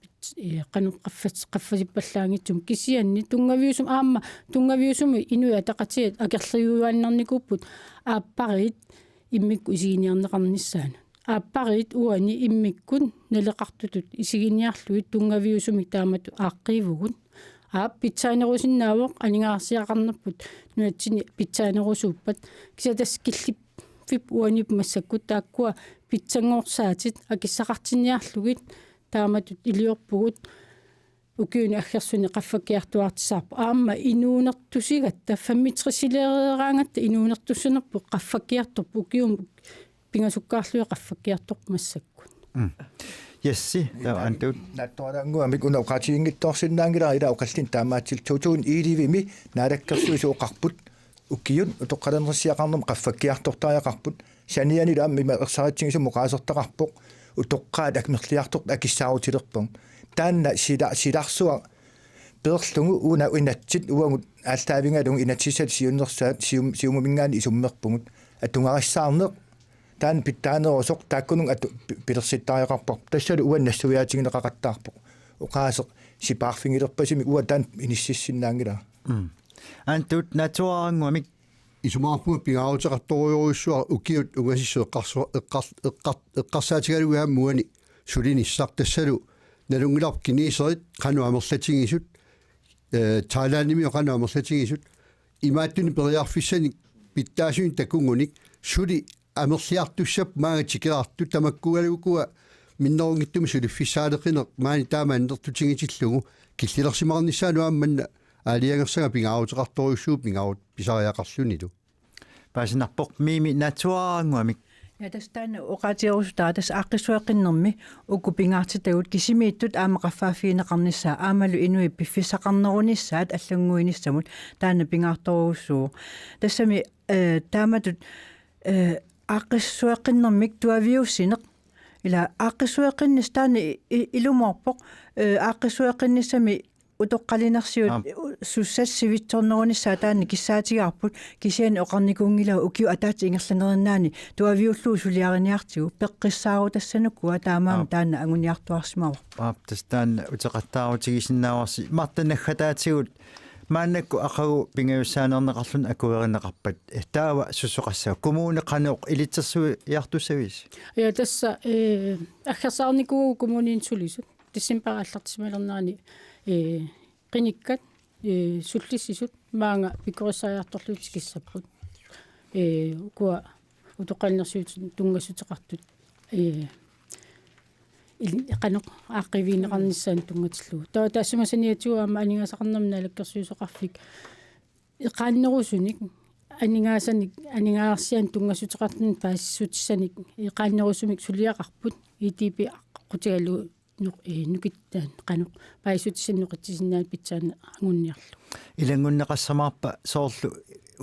pits-, eh, qanoq qaffas-, qaffasippallaanngitsumik. Kisianni tunngaviusum-, aamma tunngaviusumik Inuit Ataqatigiit akerliujuaannarnikuupput aappariit immikkut isiginiarneqarnissaanut. Aappariit uani immikkut naleqartutut isiginiarlugit tunngaviusumik taamatut aaqqiivugut. Aap, pitsaanerusinnaavoq, aningaasarsiaqarnerput nunatsinni pitsaanerusuuppat. Kisianni tassa killiffik uaniippoq massakkut, taakkua pitsanngorsaatit akissaqartinniarlugit taamatut iliorpugut. Ukiuni aggersuni qaffakkiartuaartissaqarpoq. Aamma inuunertusigatta, femogtresileeraangatta inuunertussanerput qaffakkiartorpoq, ukiumut pingasukkaarlugit qaffakkiartorpoq massakkut. Mm. Jessi, taava Aantut. Naatsoralaannguamik una oqaatiginngitsoorsinnaanngilara, ila oqallinneq taamaattoq. Tuutuun Iilivimi Naalakkersuisut oqarput ukiut utoqqalinersiaqarnermi qaffakkiartortariaqarput. Sanianilu aamma ima ersaritsigisumik oqaasertaqarpoq utoqqaat amerliartortut akissaarutilerpagut. taanna sila-, silarsuaq peerlugu una inatsit uagut aallaavigalugu inatsisartut siunnersuut Sium-, Siumuminngaanniit isummerpugut. Atugarissaarneq taanna pitsaanerusoq taakkununnga atu-, pi-, pilersittariaqarparput. Tassalu uani nassuiaatigineqaqattaarpoq. Oqaaseq sipaarfigilerpasumik uanga taanna inississinnaanngilanga. Mm. Aamma tuut naatsuarannguamik. Isumaqarpunga pingaaruteqartorujussuaq ukiut ungasissut eqqarsu-, eqqar-, eqqar-, eqqarsaatigalugu aamma uani sulinissaq tassalu nalunngilarput kineserit qanoq amerlatigisut, eh, Thailandimi qanoq amerlatigisut, imaattunik periarfissanik pitsaasunik takugunik suli amerliartussappat maanga tikeraartut tamakkuugaluukua minnerunngitsumik suliffissaaleqineq maani taama annertutigitillugu killilersimaarnissaanut aamma manna aalajangersanga pingaaruteqartorujussuuvoq pingaarut pisariaqarlunilu. Paasinarpoq Miimi naatsuarannguamik. Ja tassa taanna oqaatigerusutaa tassa aaqqissueqqinnermi uku pingaartitagut kisimiittut aamma qaffaaffigineqarnissaa aammalu inuit piffissaqarnerunissaat allannguinissamut taanna pingaartorujussuuvoq. Tassami, eh, taamatut, eh, aaqqissueqqinnermik tuaviussineq. Ila aaqqissueqqinnissaq taanna i-, i-, ilumoorpoq, eh, aaqqissueqqinnissami utoqqalinersiut Aap. u-, sussat sivitsornerunissaat taanna kissaatigaarput kisianni oqarnikuunngilanga ukiup ataatsip ingerlanerinnaani tuaviullugu suliariniartigu peqqissaarutassanukua taamaammat Aap. taanna anguniartuarsimavoq. Aap, tassa taanna uteqattaarutigisinnaavarsi. Marta naggataatigut maannakkut aqagu pingajussaaneerneqarluni akuerineqarpat. Eh, taava susoqassaaq kommuni qanoq ilitsersuiartussavisi? Ja tassa, eh, aggersaarnikuuvugut kommuninut sulisut. Decembarip aallartissimalernerani, eh, qinikkat, eh, sullissisut maanga pikkorissariartorlugit tikissapput. Eh, ukua utoqqalinersiutit tunngassuteqartut, eh, il-, qanoq aaqqiivigineqarnissaanut tunngatillugu. Taava taassuma saniatigut aamma aningaasaqarnermut naalakkersuisoqarfik eqaannerusunik aningaasanik, aningaasarsianik tunngassuteqartunik paasissutissanik eqaannerusumik suliaqarput I D P aqqutigalugu noq-, eh, nukittaan qanoq paasissutissanik noqitsisinnaaneq pitsaaneq anguniarlugu. Ilanngunneqassamaarpa soorlu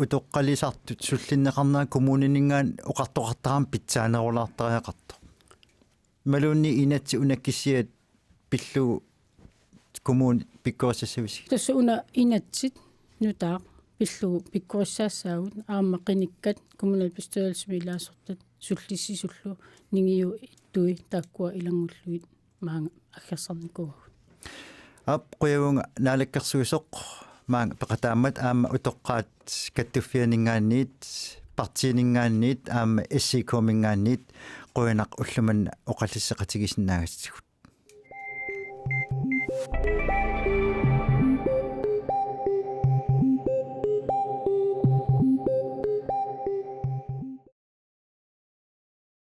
utoqqalisartut sullinneqarnerat kommunininngaanniit oqartoqartarami pitsaanerulaartariaqartoq? Imaluunniit inatsit una kisiat pillugu kommunit pikkorissassavisi? Tassa una inatsit nutaaq pillugu pikkorissaassaagut aamma qinikkat kommunalbestyrelsimi ilaasortat sullissisullu ningiu ittui taakkua ilanngullugit maanga aggersarnikuuagut. Aap, qujavunga naalakkersuisoq maanga peqataammat aamma utoqqaat kattuffianinngaanniit, partiininngaanniit aamma S I K-minngaanniit qujanaq ullumimut oqallisseqatigisinnaagatsigut.